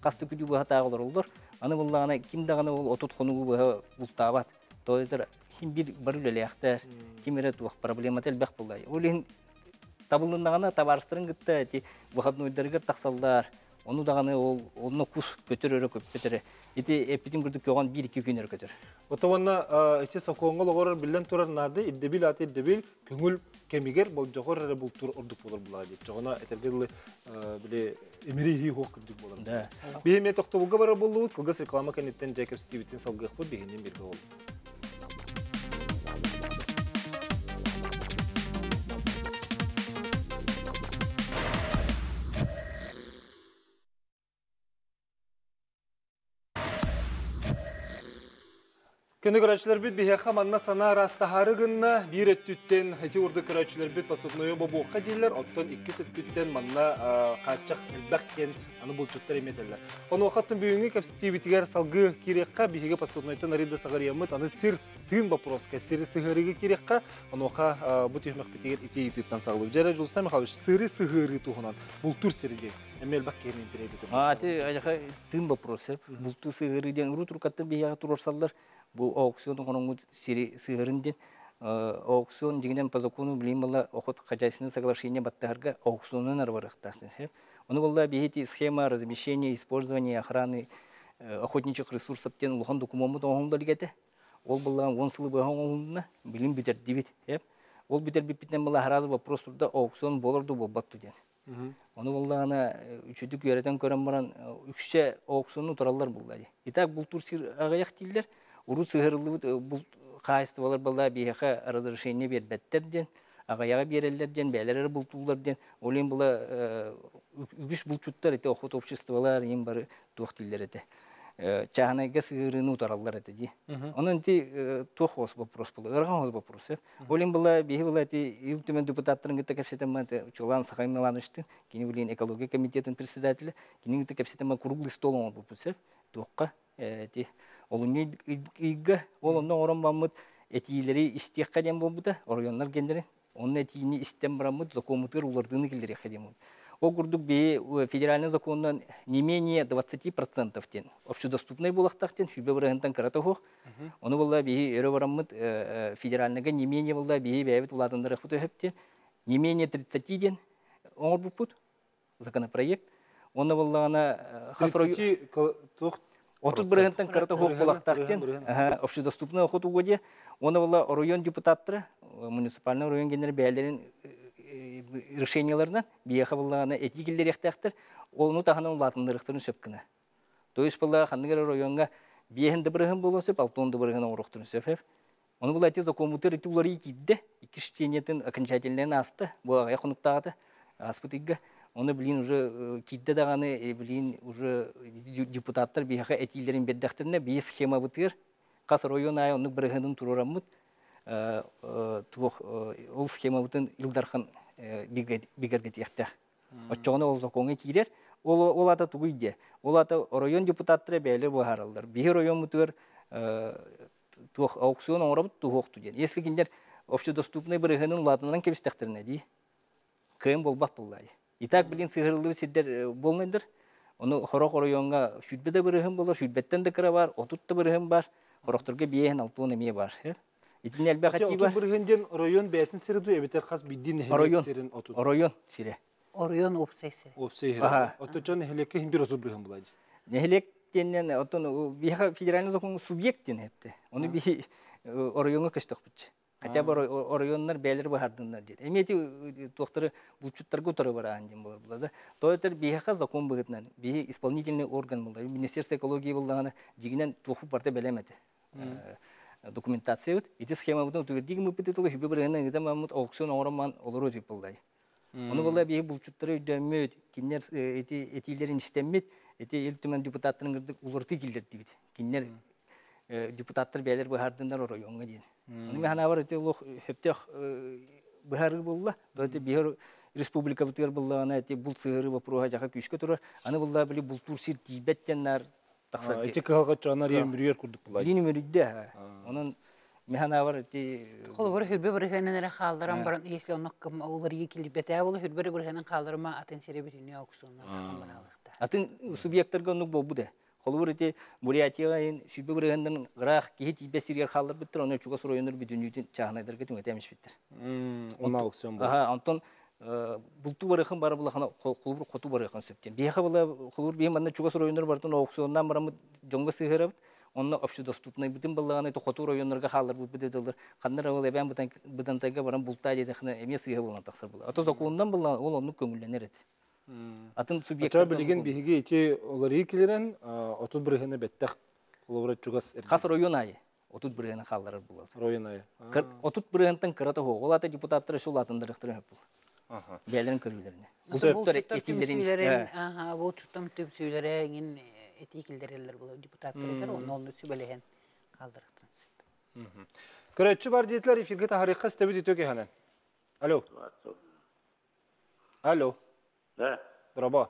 B: Хас да күнү быһа тааҕы олороллор. Аны буллаҕына ким даҕаны ол отут хонугу быһа бултаабат. Тоойдор ким бир бары үлэлээхтэр, ким эрэ туох проблемата элбэх буллай. Ол иһин табылыннаҕына табаарыстарын кытта ити выходнойдарыгар тахсаллар. Ону даҕаны ол онно кус көтөр өрө көппөт эрэ. Ити эппитин курдук көҕөн биир-икки күн өрө көтөр.
A: Ото уонна ити сокуоҥҥа олоҕорор биллэн турар наады ирдэбил ааты ирдэбил көҥүл кэмигэр болдьоҕор эрэ бултуур ордук буолар булаа диэт. Чоҕуна этэргэ дылы били имири иһии хуох курдук буолар.
B: Да.
A: Биһи эмиэ тохтобулга барар буоллубут, кылгас реклама кэнниттэн дьэ кэпсэтиибитин салгыахпыт биһинин биргэ буоллун. Күнү көрөөччүлэрбит биһиэхэ манна санаа араастаһаары гынна. Биир өттүттэн ити урдук көрөөччүлэрбит посадное бобуохха дииллэр, оттон иккис өттүттэн манна хааччах элбэх диэн аны булчуттар эмиэ этэллэр. Онуоха бүгүҥҥү кэпсэтиибитигэр салгыы киириэххэ, биһиги подсуднойтан арыйда саҕарыйаммыт, аны сир тыын боппуруоска сири сыһыарыыга киириэххэ, онуоха бу түһүмэхпитигэр ити ыйытыыттан саҕалыыр. Дьэрэ Жулсан Михайлович, сыры сыһыарыы туһунан бултуур сири диэн эмиэ элбэх киһини интэриэһиргэтэр.
B: А, ити айаха тыын вопрос бултуу сыһыарыы диэн урут уруккаттан биһиэхэ туруорсаллар бу аукцион оҥороҥҥут сири сыһыарын диэн аукцион дьиҥинэн по закону билин буолла охот хозяйственное соглашение баттаһарга аукционунан эрэ барыахтаах ону буолла биһи схема размещения использования охраны охотничьих ресурсов диэн улахан докумуоммут оҥоһуллар этэ ол былаан 10 сылы быһа оҥоһулунна билин бүтэрдибит ол бүтэрбиппитинэн была сразу вопрос турда аукцион буолар дуу буолбат дуу диэн Ону буоллаҕына үчүгдүк үөрэтэн көрөн баран үксэ аукциону утараллар буолла дии. Итак бултуур сир аҕыйах дииллэр. Урут сыһыарыллыбыт булт хаһаайыстыбалар буолла биһиэхэ разрешение биэрбэттэр диэн, аҕыйаҕы биэрэллэр диэн, бэйэлэр эрэ бултууллар диэн. Ол иһин була үгүс булчуттар ити охот обществолар иһин бары туох дииллэр этэ. Чааһынайга сыһыарыыны утараллар этэ дии. Онон ити туох хос вопрос буолла? Ыарахан хос вопрос. Ол иһин была биһи была ити Ил Түмэн депутаттарын кытта кэпсэтэн Чулан Сахай Милановичтын, кини билин экология комитетын председателя, кини кытта кэпсэтэн круглый стол оҥорбуппут сөп. Туохха ити олунньу ыйга ол онно оҥорон баммыт этиилэри истиэххэ диэн буолбута, оройуоннар геннери. Онно этиини истэн бараммыт закоммутугар улардыыны киллэриэххэ диэн буолбут. Ол курдук би федеральный законунан не менее 20% тен общедоступный булахтах тен сүбэ бырыһынтан кырата хух. Ону булла биһи өрө бараммыт федеральныйга не менее булла биһи бэйэбит улаатыннарыахпыт өһөптен не менее 30 ден оҥорбуппут законопроект. Онно буллаҕына хас 30 бырыһынтан кырата хуох булахтаах тен общедоступный охот угодья. Онно булла оройуон депутаттара муниципальный район генер бэйэлэрин решенияларынан биэхэ буллаҕына этии киллэриэхтээхтэр, ону таһынан улаатыннарыахтарын сөп гына. То есть булла ханнык эрэ оройуоҥҥа биэһин да бырыһын буолуон сөп, алтыан да бырыһын оҥоруохтарын сөп. Ону була ити закоммутар ити уларыы киирдэ, икки чтениетин окончательнайын ааста, бу аҕыйах хонуктааҕыта ааспыт ыйга. Оны билин уже киирдэ даҕаны, билин уже депутаттар биһиэхэ этиилэрин биэрдэхтэринэ, биир схемабытыгар хас район аайы оннук бырыһыанын туруораммыт, туох ол схемабытын Ил Дархан бигэргэтиэхтээх. Оччоҕуна ол сокуоҥҥа киирэр. Ол ата тугуй диэ? Ол ата оройуон депутаттара бэйэлэр быһаараллар. Биһи оройуоммутугар туох аукцион оҥоробут туһуохту диэн. Если кинилэр общедоступный бырыһыанын улаатыннаран кэбистэхтэринэ дии, кыайан буолбат буоллаа. И так билин сыһырыллыбыт сирдэр буолнайдар. Ону хорох оройуоҥҥа сүүрбэ да бырыһын буолар, сүүрбэттэн да кыра бар, 30 да бырыһын бар, хорохторго биэһин алтуон эмиэ бар. Итинни элбэх этии бар.
A: 30 бырыһын диэн оройуон бэйэтин сири дуу эбэтэр хас биирдии нэһилиэк сирин отут?
B: Оройуон сирэ.
D: Оройуон уопсай сирэ.
A: Уопсай сирэ. Оттон нэһилиэккэ иһин бир 30 бырыһын булай.
B: Нэһилиэк диэннэн оттон биһиэхэ федеральный закон субъект диэн эпти. Ону биһи оройуоҥҥа көстөхпүтчү. Хотя бы оройуоннар бэйэлэри быһаардыннар диэн. Эмиэ ити туохтары булчуттарга утары бараан диэн буолар була да. То этер биһиэхэ закон быһыытынан биһи исполнительный орган буолар. Министерство экологии буллаҕына дьигинэн туоху барда бэлэм этэ. Документациябыт. Ити схемабытын утугурдии гыммыппыт ытылы хүбэ бырыһынан ыытаммыт аукцион оҥоромман олору өтүп буллай. Ону буолла биһи булчуттары өйдөммүт, кинилэр ити этиилэрин истэммит, ити Ил Түмэн депутаттарын кырдык уларытыы киллэрдибит. Кинилэр депутаттар бэйэлэр быһаардыннар оройуоҥҥа диэн. Ону мен санаабар ити олох сөптөөх быһаарыы буолла. Ити биһи республикабытыгар буллаҕына ити булт сыһыарыы боппуруоһа дьаха күүскэ турар. Аны булла били бултуур сир тиийбэт диэн наар тахсар.
A: Ити кыһалҕа чонар үмүрүйэр курдук булла.
B: Билин үмүрүйдэ. Онон мен санаабар ити
D: Холобур хүрбэ бырыһыанан эрэ хаалларан баран, если оннук уларыйыы килбэтээ буолу хүрбэ бырыһыанан хаалларыма атын сире бүтүннүү аукционна баралыхта.
B: Атын субъекттарга оннук буолбут ээ. Холобур ити Бурятияҕа иһин сүүрбэ бырыһыаннарын ыраах киһи тиийбэт сиригэр хаалларбыттар, ону чугас оройуоннар бүтүннүүтүн чааһынайдарга түҥэтэ эмиспиттэр.
A: Онно аукцион буолар.
B: Аха, онтон бултуу барыахын бары булахана холобур хоту барыахын сөп диэн. Биһиэхэ была холобур биһи манна чугас оройуоннар барытын аукционнаан бараммыт дьоҥҥо сыһыарабыт. Онно общедоступнайбытын баллаҕана ити хоту оройуоннарга хаалларбыппыт дедилэр. Ханна эрэ ол эбээн Бытантайга баран бултаа диэтэххинэ эмиэ сыыһа буолан тахсар буолар. Ато сокуонунан буллаҕына ол оннук көҥүллэнэр этэ. Атын
A: субъекттар билигин биһиги ити уларыы килирэн 30 бырыһыны бэттэх холобура чугас
B: хас район аайы 30 бырыһыны хаалларар буолар.
A: Район аайы.
B: 30 бырыһынтан кырата суох. Ол ата депутаттар өссө улаатыннарыахтарын сөп буолар. Бэйэлэрин көрүүлэринэ.
D: Булчуттар этиилэрин аха булчуттар түмсүүлэрэ иҥин этии киллэрэллэр буолар депутаттарыгар онно онну сүбэлэһэн хаалларыахтарын сөп.
A: Көрөөччү бар диэтилэр эфиргэ таһарыахха истэбит үтүө киһинэн. Алло. Алло.
K: Да.
A: Дороба.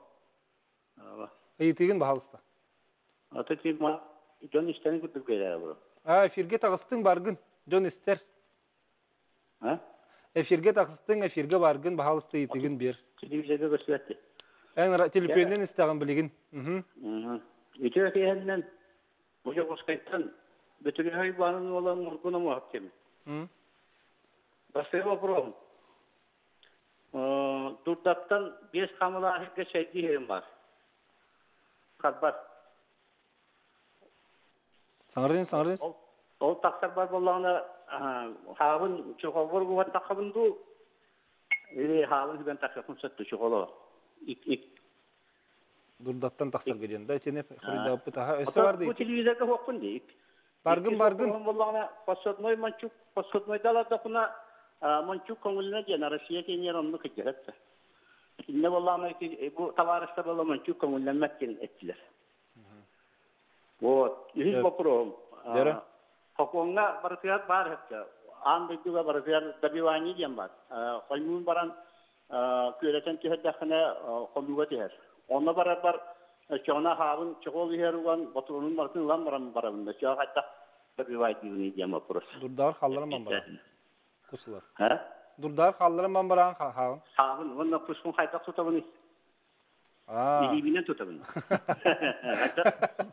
K: Дороба.
A: Ыйытыгын баһалыста.
K: Ата тима дьон истэн курдук кэлээ бу.
A: А эфирге таҕыстыҥ баргын дьон истэр.
K: А?
A: Эфирге таҕыстыҥ эфирге баргын баһалыста ыйытыгын бер.
K: Телевизорга көстүбэт.
A: Эн телефоннан истэҕин билигин.
K: Үтүө киһиннэн бу Дьокуускайтан Бөтүрүһөй баанын уола Мургун Омуһап ким. Бастакы вопрос. Дурдаттан биэс хамылааһырга чэйдии иһэрим бар. Харбар.
A: Саҥардын, саҥардын.
K: Ол тахсар бар буоллаҕына хаабын чохолбор угаттаххабын дуу или хаабын сүгэн тахсыахпын сөптө чохоло.
A: Дурдаттан тахсарга диэн да итини хоруйдаабыппыт аха өссө бар
K: Бу телевизорга хуохпун дии.
A: Баргын баргын.
K: Буоллаҕына подсадной мончук подсадной далардахына мончук көҥүлүнэ диэн Россия киинигэр оннук кыдьыгат. Инне буоллаҕына бу табаарыстар буолла мончук көҥүллэммэт диэн эттилэр. Вот. Үһүс боппуруоһум. Хокуоҥҥа барытыгар баар өттө. Аан дойдуга барытыгар добивание диэн бар. Хоймуун баран күөрэтэн түһэрдэххинэ хонууга түһэр. Онно барарбар чоҕуна хаабын чоҕул иһэр уган ботуруонун барытын ылан баран барабын да чоҕо хайдах добивайдыыбыный диэн вопрос.
A: Дурдаар халларан ман баран. Кусулар. Дурдаар халларан ман баран хаабын.
K: Хаабын уонна кускун хайдах тутабыный?
L: Илиибинэн тутабын.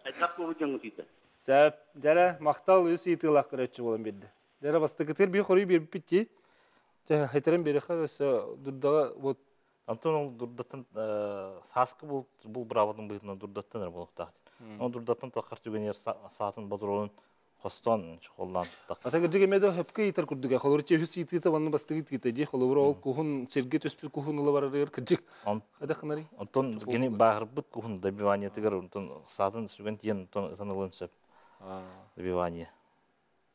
L: Хайдах буолбут дьоҥҥут ыйта?
A: Сөп. Дьэрэ, махтал үс ыйытыылаах көрөөччү буолан биэрдэ. Дьэрэ, бастакытыгар биир хоруй биэрбиппит дии. Дьэ, хайтаран биэрэхэ өссө дурдаҕа вот
C: Антон ол дурдаттан сааскы бул бул быраабатын быһыытынан дурдаттан эрэ буолуохтаах. Ол дурдаттан таххар түгэнигэр саатын ботуруонун хостоон чохоллаан тахсар.
A: Ата кырдьык эмиэ да хөпкө ыйытар курдуга. Холобур үһүс ыйытыыта уонна бастакы ыйытыыта дии. Холобур ол куһун сиргэ түспүт куһун ыла барарыгар кырдьык. Хайдах гынарый?
C: Онтон кини бааһырбыт куһун добиваниетыгар онтон саатын сүгэн тиийэн онтон ытан ылыан сөп. Добивание.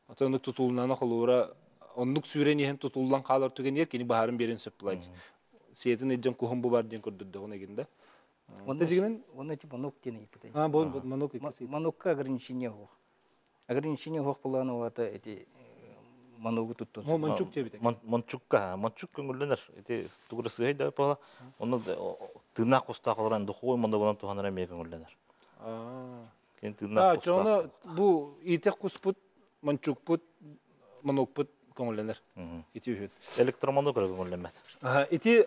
A: Ата оннук тутулунана холобура оннук сүүрэн иһэн тутуллан хаалар түгэнигэр кини баһарын биэрэн сөп буолааччы. Сиэтин илдьэн куһун бу бар диэн көрдөрдөҕүнэ эгин да.
B: Онно дьигинэн онно типа манок диэн ыйыппытай.
A: А, бу манок
B: Манокка ограничение суох. Ограничение суох буолан олата эти маногу туттун.
A: Мончук диэбит.
C: Мончукка, мончук көҥүллэнэр. Ити тугура сыһай да буола. Онно тыыннаах кустаах олорон духовой моногунан туһанар эмиэ көҥүллэнэр.
A: Кини тыыннаах кустаах. Бу иитэх куспут, мончукпут, монокпут көҥүллэнэр. Ити үһүн.
C: Электромонок эрэ көҥүллэммэт.
A: Ити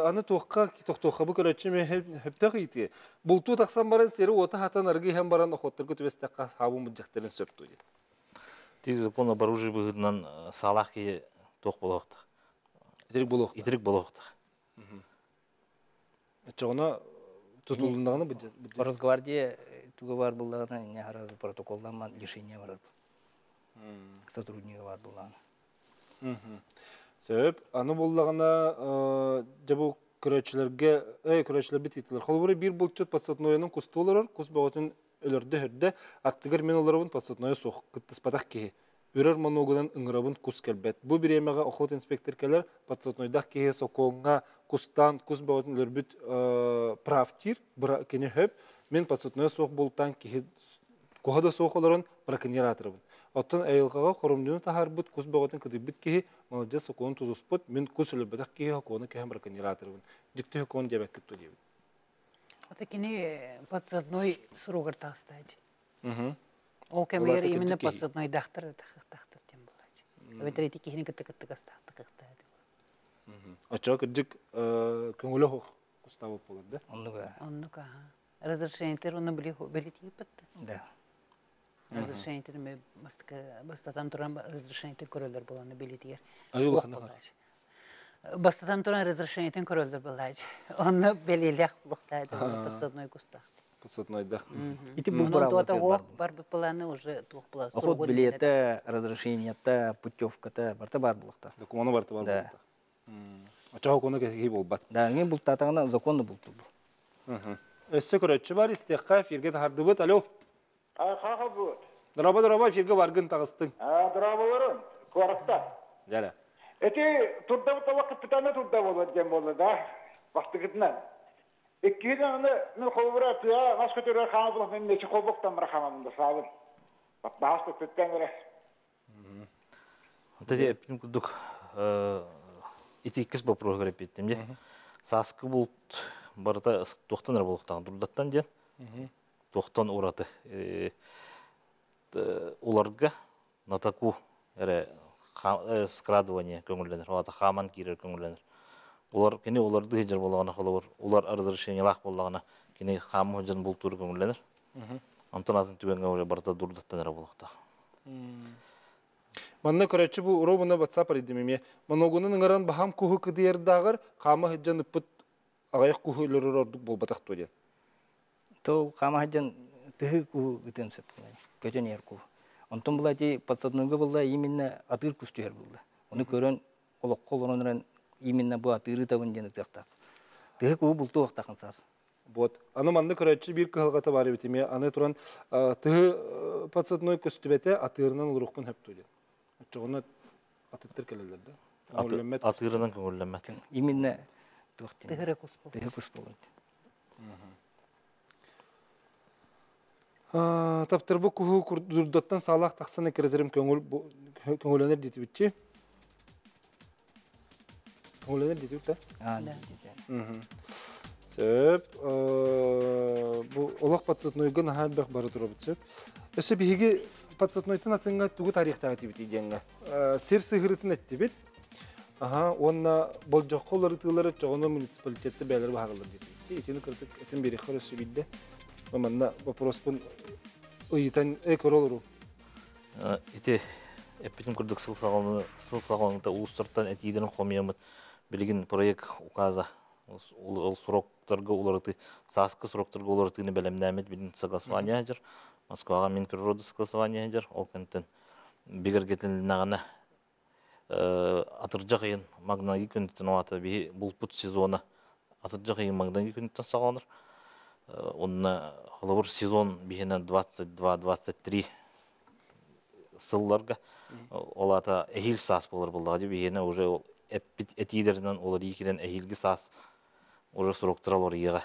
A: аны туохха тохтуохха бу көрөччү хөптөх ити. Бултуу тахсан баран сири уота хатан аргы иһэн баран охоттарга түбэстэххэ хаабын муддьахтарын сөп дуу диэн.
C: Ти закон об оружии быһыытынан саалаах киһи туох буолуохтаах?
A: Итирик буолуохтаах.
C: Итирик буолуохтаах.
A: Оччоҕуна тутулуннаҕына
B: Росгвардия туга бар буллаҕына инне харазы протоколламман лишение барар. Сотруднига бар буллаҕына.
A: Сөп. Аны буллаҕына дьэ бу көрөөччүлэргэ көрөөччүлэрбит ыйытылар. Холобура биир булчут подсаднойунан кустуу олорор, кус бөҕөтүн өлөрдө-өһөрдө, аттыгар мин олоробун подсаднойа суох, кыттыспатах киһи. Үрэр монуогунан ыҥырабын кус кэлбэт. Бу бириэмэҕэ охот инспектор кэлэр, подсаднойдах киһи сокуоҥҥа кустаан кус бөҕөтүн өлөрбүт правтир, кини хөп, мин подсаднойа суох бултаан киһи куһа да суох олорон браконьер аатырабын. Оттон айылҕаҕа хоромньуну таһаарбыт кус бөҕөтүн кыдыйбыт киһи маладьыас сокуону тутуспут, мин кус өлөрбөтөх киһи сокуону кэһэн браконьер аатырабын. Дьикти сокуон диэбэккит дуо диэбит.
D: Ата кини подсадной срогар таҕыстаачы. Ол кэмигэр именно подсаднойдаахтар тахтар диэн буолааччы. Эбэтэр ити киһини кытта кыттыгастаахтык кыттаады.
A: Оччоҕо кырдьык көҥүлэ суох кустаабыт буолар да?
B: Оннук.
D: Оннук аха. Разрешениетер оны били били тиийбит.
B: Да.
D: Разрешениетер ме бастатан туран разрешениетин көрөлөр боланы билитигер.
A: Аюлахана.
D: Бастатан туран разрешениетин көрөлөр болаачы. Онно белилэх булуктаады подсадной кустаах.
A: Подсаднойда.
B: Ити бу быраабыла
D: туох барбыт планы уже туох була.
B: Охот билета, разрешениета, путевката барта бар булуктар.
A: Документ барта бар булуктар. Очоҕо кону кэһии буолбат.
B: Да, мен бултаатаҕына законно булту бу.
A: Өссө көрөччү бар истиэххэ эфиргэ таһардыбыт. Алло.
I: Хаха буут.
A: Дороба дороба эфиргэ баргын таҕыстыҥ.
I: Дорооболорун, куоракта.
A: Дьэ.
I: Эти турдабыт олох капитана турда буолар диэн буолла да. Бастыгытынан. Иккиһин аны мен холобура тыа мас көтөрөр хаама булах мен нече холбоктан бара хаамамын да саабын. Баас төттөттөн эрэ.
C: Ата эппитим курдук ити иккис боппуруоһугар эппиттим дии. Сааскы булт барыта туохтан эрэ буолуохтаах дурдаттан диэн туохтан ураты уларга натаку эрэ скрадывание көҥүллэнэр, ол аата хааман киирэр көҥүллэнэр. Улар кини улардыы сылдьар буоллаҕына холобур улар разрешениелаах буоллаҕына кини хаама сылдьан бултуур көҥүллэнэр. Онтон атын түгэҥҥэ уже барыта дурдаттан эрэ буолуохтаах.
A: Манна көрөөччү бу уруобуна WhatsApp арыйдым эмиэ. Моногунан ыҥыран баһаам куһу кыдыйардааҕар хаама сылдьан ыппыт аҕыйах куһу өлөрөр ордук буолбатах дуо диэн.
B: То хаама сылдьан тыһы куһу ытыан сөп көтөн иһэр куһу. Онтон була ити подсаднойга буолла именно атыыр кус түһэр буолла. Ону көрөн олоххо олорон эрэн именно бу атыыры табын диэн ытыахтаах. Тыһы куһу бултуохтаахын саас.
A: Вот. Аны манна көрөөччү биир кыһалҕата баар эбит эмиэ. Аны туран тыһы подсадной көстүбэтэ атыырынан олоруохпун сөп дуо диэн. Оччоҕуна атыттар кэлэллэр да.
C: Көҥүллэммэт. Атыырынан көҥүллэммэт.
B: Именно туох диэн.
D: Тыһы кус болот.
B: Тыһы кус болот.
A: Таптырбы куһу дурдаттан саалаах тахсан эккирэтэрим көҥүл көҥүлэнэр диэтибитчи. Көҥүлэнэр диэтибит да? Сөп. Бу олох подсаднойга наһаа элбэх бары турабыт сөп. Өссө биһиги подсаднойтан атыҥҥа тугу тарихтаах этибит диэҥҥэ. Сир сыһырытын эттибит. Аха, уонна болдьоххо уларытыылары чоҕоно муниципалитетте бэйэлэр баһараллар диэтибит. Итини кырдык этин биэриэххэ өссө биирдэ. Манна вопроспун ыйытан көрө олору.
C: Ити эппитим курдук сыл саҕаланыыта улуустартан этиилэрин хомуйаммыт билигин проект указа ол сроктарга уларытыы сааскы сроктарга уларытыыны бэлэмнээммит билин согласование сылдьар Москваҕа Минприроды согласование сылдьар ол кэнниттэн бигэргэтилиннэҕинэ атырдьах ыйын маҥнайгы күнүттэн аата биһи булпут сезона атырдьах ыйын маҥнайгы күнүттэн саҕаланар онно холобур сезон биһинэ 22-23 сылларга ол аата эһиил саас буолар буоллаҕа дии биһиэнэ уже ол эппит этиилэринэн уларыйыы киирэн эһиилги саас уже сроктара уларыйыаҕа.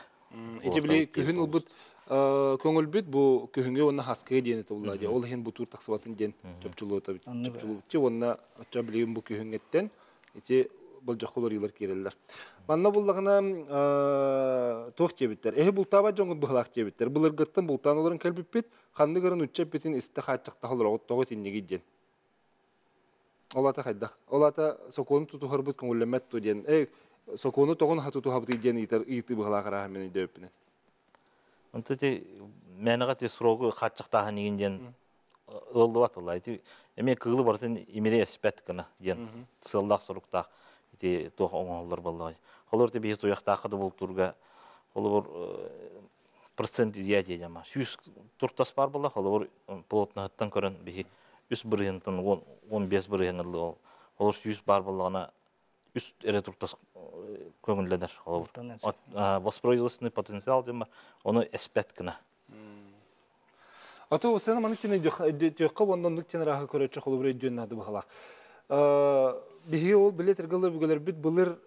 A: Ити били күһүн ылбыт көҥүлбүт бу күһүҥҥү уонна хаскыга диэн этэ булла дии. Ол иһин бутуур тахсыбатын диэн чопчулуота чопчулууччу уонна оччо билигин бу күһүҥҥэттэн ити болдьоххо уларыйыылар киирэллэр. Манна буллаҕына туох диэбиттэр? Эһи бултаабат дьоҥҥут быһалаах диэбиттэр. Былыргыттан бултаан олорон кэлбиппит. Ханнык эрэ нуучча эппитин истэ хааччахтаһа олороҕут тоҕо итиннигий диэн. Ол аата хайдах? Ол аата сокуону тутуһарбыт көҥүллэммэт дуо диэн. Эй, сокуону тоҕо наһаа тутуһабытый диэн ыйытар ыйытыы быһалаах арааһа мин өйдөөбүппүнэн.
C: Онто ити мээнэҕэ ити срогу хааччахтааһын игин диэн ыаллыбат буолла. Ити эмиэ кыылы барытын имири эспэт гына диэн сыаллаах соруктаах ити туох оҥоһуллар буоллаҕай. Холобур ити биһи туйахтаахха да бултуурга холобур процент изъятия дьама 100 туртас баар буолла холобур плотноһыттан көрөн биһи үс бырыһыантан 15 бырыһыан ыллы ол 100 баар буоллаҕына үс эрэ туртас көҥүллэнэр холобур воспроизводственный потенциал диэн бар ону эспэт гына.
A: Ато сена маны тине төхкө уонна оннук тен рааһы көрөччү холобур өйдүөн наада быһалаах. Биһиги ол билет эргэллэр бүгөлөрбүт былыр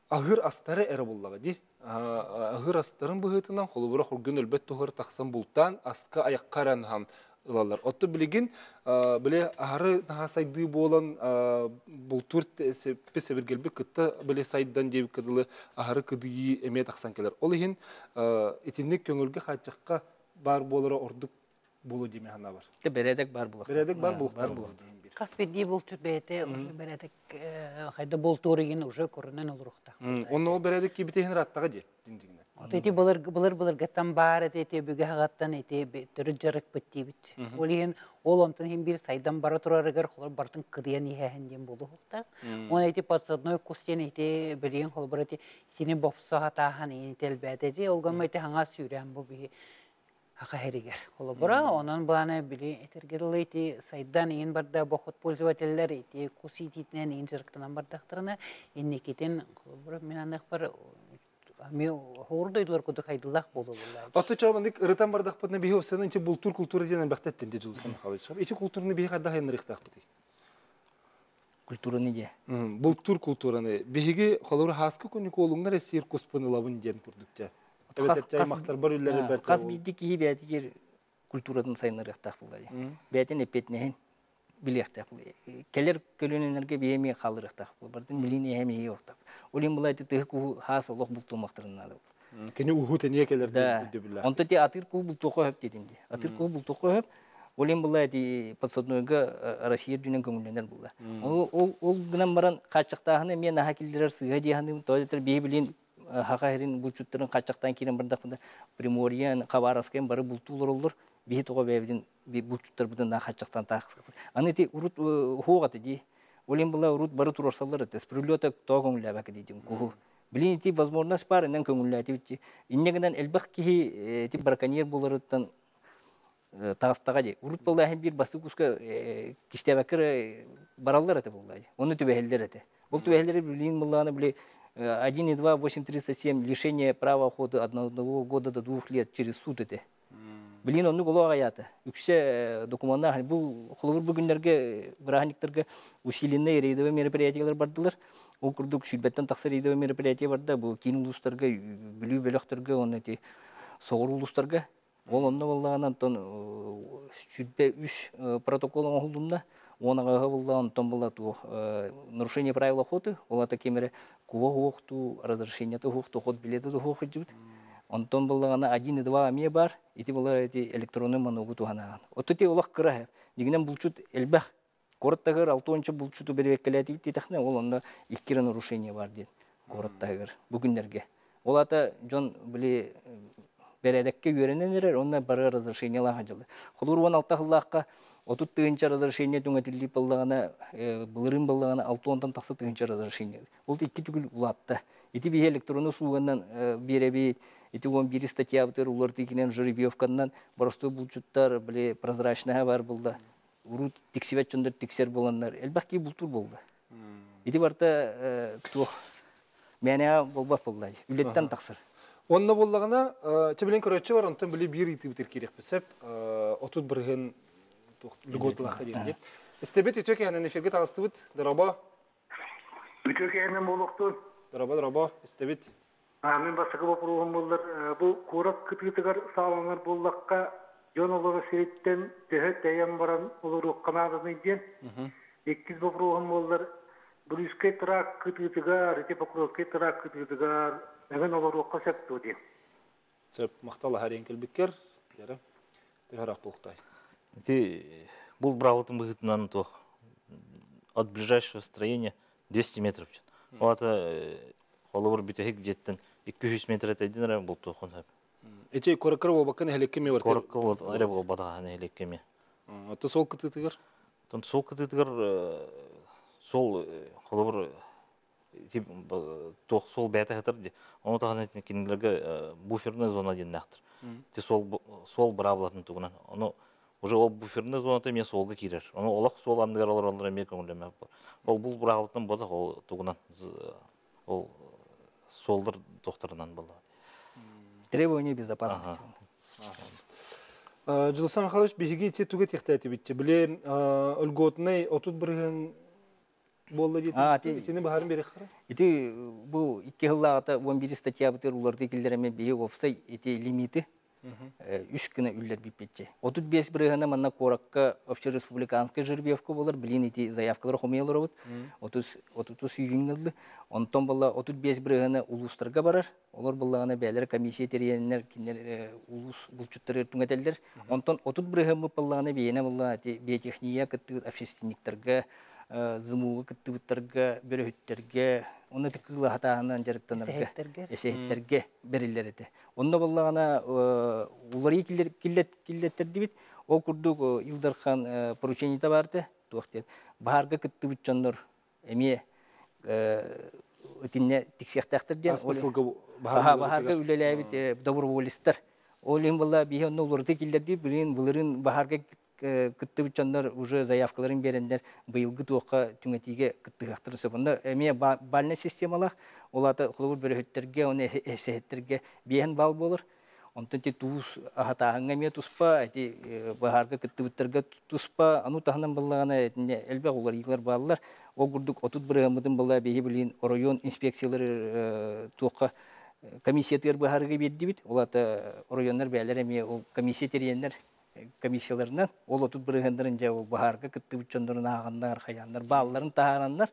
A: аһыыр астары эрэ буллаҕа дии. Аһыыр астарын быһыытынан холобура хоргун өлбөт туһугар тахсан бултаан аска айахха эрэ ылаллар. Оттон билигин били аһары наһаа сайдыы буолан бултуур сэбиргэлбит кытта били сайдан диэбиккэ дылы аһары кыдыйыы эмиэ тахсан кэлэр. Ол иһин итинник көҥүлгэ хааччахха баар буолара ордук буолуо диэми санаабар.
B: Бэрээдэк баар буолуохтаах.
A: Бэрээдэк баар буолуохтаах.
D: Хас биирдии булчут бэйэтэ уже бэрээдэк хайда бултуур уже көрүнэн олоруохтаах.
A: Онно ол бэрээдэк киирбитэ иһин ыраттаҕа дии дьиҥ-дьиҥинэн.
D: Ити былыр былыр былыргыттан баар эти ити өбүгэ хаҕаттан ити төрүт дьарыкпыт диибит. Ол иһин ол онтон иһин биир сайдан бара турарыгар холор бартын кыдыйан иһээһин диэн буолуохтаах. Уонна ити подсадной кус диэн ити билигин холобур ити итини бопсо хатааһан иһин ити элбээтэ дьи ол гамма ити хаҥас сүүрээн бу биһи Аха иһэригэр. Холобура, онон былаана били этэргэ дылы ити сайдан иин барда бохот пользователлэр ити кус иитиитинэн иин дьарыктанан бардахтарына инникитин холобура мин аныахпар эмиэ хоҕур дойдулар курдук хайдылаах буолуо буоллаа.
A: Отто чообаннык ырытан бардахпытына биһи осыны инчи бултуур культура диэн элбэхтэ эттин дии Дьулусан Михайлович. Ити культураны биһи хайдах айаннарыахтаахпытый?
B: Культураны дии.
A: Бултуур культураны. Биһиги холобура хааскы күнү куолуҥнар эсиир куспун ылабын диэн курдук дьэ. Эбэтэр үллэрин бэрт.
B: Хас биирдии киһи бэйэтигэр культуратын сайыннарыахтаах буолла дии. Бэйэтин эппиэтинэһин билиэхтээх буолла. Кэлэр көлүөнэлэргэ бэйэ эмиэ хаалларыахтаах буолла. Бартын билиин эһэм иһи уохтаах. Ол иһин була ити тыһы куһу хаас олох бултуумахтарын наада буолла.
A: Кини уһу тэнийэ кэлэр өйдөбүллээх.
B: Онто ти атыыр куһу бултуохха сөп диэтин дии. Атыыр куһу бултуохха сөп. Ол иһин була ити подсаднойга Россия үрдүнэн көҥүллэнэр буолла. Ол ол гынан баран хааччахтааһыны эмиэ наһаа киллэрэр сыыһа дии саныыбын. Тоҕо диэтэр биһи билин Саха сирин булчуттарын хааччахтаан киирэн бардахпына Приморье, Хабаровскайын бары бултуу олороллор. Биһи тоҕо бэйэбитин булчуттарбытын наһаа хааччахтаан таахсыппыт. Аны ити урут уһуох этэ дии. Ол иһин была урут бары туруорсаллар этэ. С прилета тоҕо көҥүллээбэккэ диэтин куһу. Билин ити возможность баар иннэн көҥүллээтибит дии. Инньэ гынан элбэх киһи ити браконьер буоларыттан таҕыстаҕа дии. Урут буоллааһын биир бастык куска кистээбэккэ бараллар этэ буоллаа дии. Онно түбэһэллэр этэ. Ол түбэһэллэри билигин буоллаҕына били 1,2 837 лишение права охоты одного года до двух лет через суд этэ. Билигин оннук олох аҕыйаата. Үксэ докумуоннаах бу холобур бу күннэргэ бырааһынньыктарга усиленные рейдовые мероприятиялар бардылар. Ол курдук сүүрбэттэн тахса рейдовые мероприятия барда. Бу киин улуустарга, Бүлүү бөлөхтөргө уонна ити соҕуруу улуустарга. Ол онно буоллаҕына онтон 23 протокол оҥоһулунна. Уон аҕыһа буолла, онтон буолла туох нарушение правил охоты, ол ата ким эрэ куба уһуохтуу, разрешениета уһуохтуу, ход билета уһуох илдьибит. Онтон буоллаҕына один и два эмиэ баар, ити була ити электронный маногу туһанаҕын. Отто ити олох кыра дьиҥинэн булчут элбэх. Куорат таһыгар 60 булчуту бэрэбиэркэлээтибит диэтэхинэ, ол онно икки эрэ нарушение баар диэн куорат таһыгар бу күннэргэ. Ол ата дьон били бэрээдэккэ үөрэнэн эрэр, онно бары разрешениелаах дьылы. Холуур 16 сыллаахха 30 тыһыынча разрешение түҥэтиллии буоллаҕына, былырыын буоллаҕына 60-тан тахса тыһыынча разрешение. Ол икки түгүл улаатта. Ити биһи электронный услуганан биэрэбит, ити 11 статьябытыгар уларытыыкинэн жеребьевканан боростуой булчуттар, били прозрачная бар булда. Урут тиксибэт дьоннор тиксер буоланнар, элбэх киһи бултуур буолла. Ити барыта туох мээнэҕэ буолбат буолла, үлэттэн тахсар.
A: Онно буоллаҕына, чэ билин көрөөччү бар, онтон били биир ыйытыыбытыгар киириэхпит сөп. 30% льготалаахха диэн. Истэбит үтүө киһинэн эфиргэ таҕыстыбыт. Дорообо.
M: Үтүө киһинэн буолуохтун.
A: Дорообо, дорообо. Истэбит.
M: Мин бастакы боппуруоһум буоллар, бу куорат кытыытыгар сааланар буоллахха, дьон олорор сириттэн төһө тэйэн баран олоруохха нааданый диэн. Иккис боппуруоһум буоллар, Брюскай тракт кытыытыгар, ити Покровскай тракт кытыытыгар эҥин олоруохха сөп дуо диэн.
A: Сөп, махтал аһарыйан кэлбиккэр. Дьэрэ, төһөрөх буолтай.
C: Ити бұл бравлтын быһыытынан туох от ближайшего строения 200 метров. Ол ата холобур бүтэһик дьиэттэн 200 метр этэйдин эрэ бултуоххун сөп.
A: Ити кораккар буолбакка нэһилиэккэ эмиэ бар.
C: Коракка эрэ буолбатаҕа нэһилиэккэ эмиэ.
A: Ото сол кытыытыгар?
C: Оттон сол кытыытыгар сол холобур туох сол бэйэтэ сытар дии. Ону таһынан кинилэргэ буферная зона диэннээхтэр. Ити сол суол быраабылатын тугунан. Ону уже ол буферная зоната эмиэ суолга киирэр. Ону олох суол анныгар олороллор эмиэ көҥүллэммэт. Ол бул быраабылатын буолах ол тугунан ол суоллар тохторунан буолла.
B: Требования безопасности.
A: Дьулусан Михайлович, биһиги ити тугу этиэхтээтибит? Били льготный 30% буолла диэтибит. Итини баһарын биэриэххэ.
B: Ити бу икки сыллааҕыта 11 статьябытыгар уларытыы киллэрэми биһи уопсай ити лимиты үс гына үллэрбиппитчи. 35 бырыһына манна куоракка общереспубликанскай жеребьевка болар, билин ити заявкалар хомуйа олоробут. 30 30 июньга Онтон буолла 35 бырыһына улуустарга барар. Олор буллаҕына бэйэлэрэ комиссия тэрийэннэр кинилэр улуус булчуттары түҥэтэллэр. Онтон 30 бырыһыммыт буоллаҕына биэнэ буолла ити биотехния кыттыбыт общественниктарга, ЗМУга кыттыбыттарга, бөрөһүттэргэ, онно кыыла хатааһынан дьарыктанарга, эсэһиттэргэ бэриллэр этэ. Онно буоллаҕына уларыы киллэттэрдибит. Ол курдук Ил Дархан поручениета баарты, туох диэн, баһаарга кыттыбыт дьоннор эмиэ итиннэ тиксиэхтээхтэр диэн баһаарга үлэлээбит доброволецтар. Ол иһин буолла биһи онно уларытыы киллэрдии билин былырыын баһаарга кыттыбыт дьоннор уже заявкаларын биэрэннэр быйылгы туохха түҥэтиигэ кыттыһыахтарын сөп. Онно эмиэ бальнай системалаах, ол аата холобур бөрөһүттэргэ, уонна эсэһиттэргэ биэһэн баал буолар. Онтон ити туус аһатааһыҥҥа эмиэ туспа, ити баһаарга кыттыбыттарга туспа, аны таһынан буллаҕына итиннэ элбэх уларыйыылар бааллар. Ол курдук 30 бырыһыаммытын буолла биһи билигин оройуон инспекциялары туохха комиссиятыгар быһаарыыга биэрдибит. Ол аата оройуоннар бэйэлэрэ эмиэ ол комиссия тэрийэннэр комиссияларынан ол 30 бырыһыаннарын дьэ ол баһаарга кыттыбыт дьоннорун ааҕаннар, хайааннар баалларын таһаараннар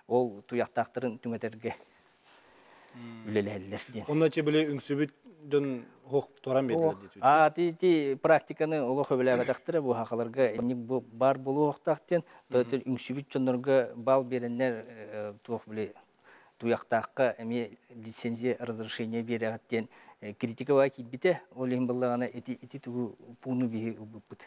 B: ол туйахтаахтарын түҥэтэргэ үлэлэһэллэр диэн.
A: Онно чи били үҥсүбүт дьон хуох туран биэрдилэр диэтибит.
B: А ти практиканы олох өбүлээбэтэхтэрэ бу хахаларга инник бу бар буолуохтаах диэн тойтон үҥсүбүт дьоннорго бал биэрэннэр туох били туйахтаахха эмиэ лицензия разрешение биэрэҕит диэн критикаҕа киирбитэ. Ол иһин буллаҕына ити ити тугу пууну биһи ылбыппыт.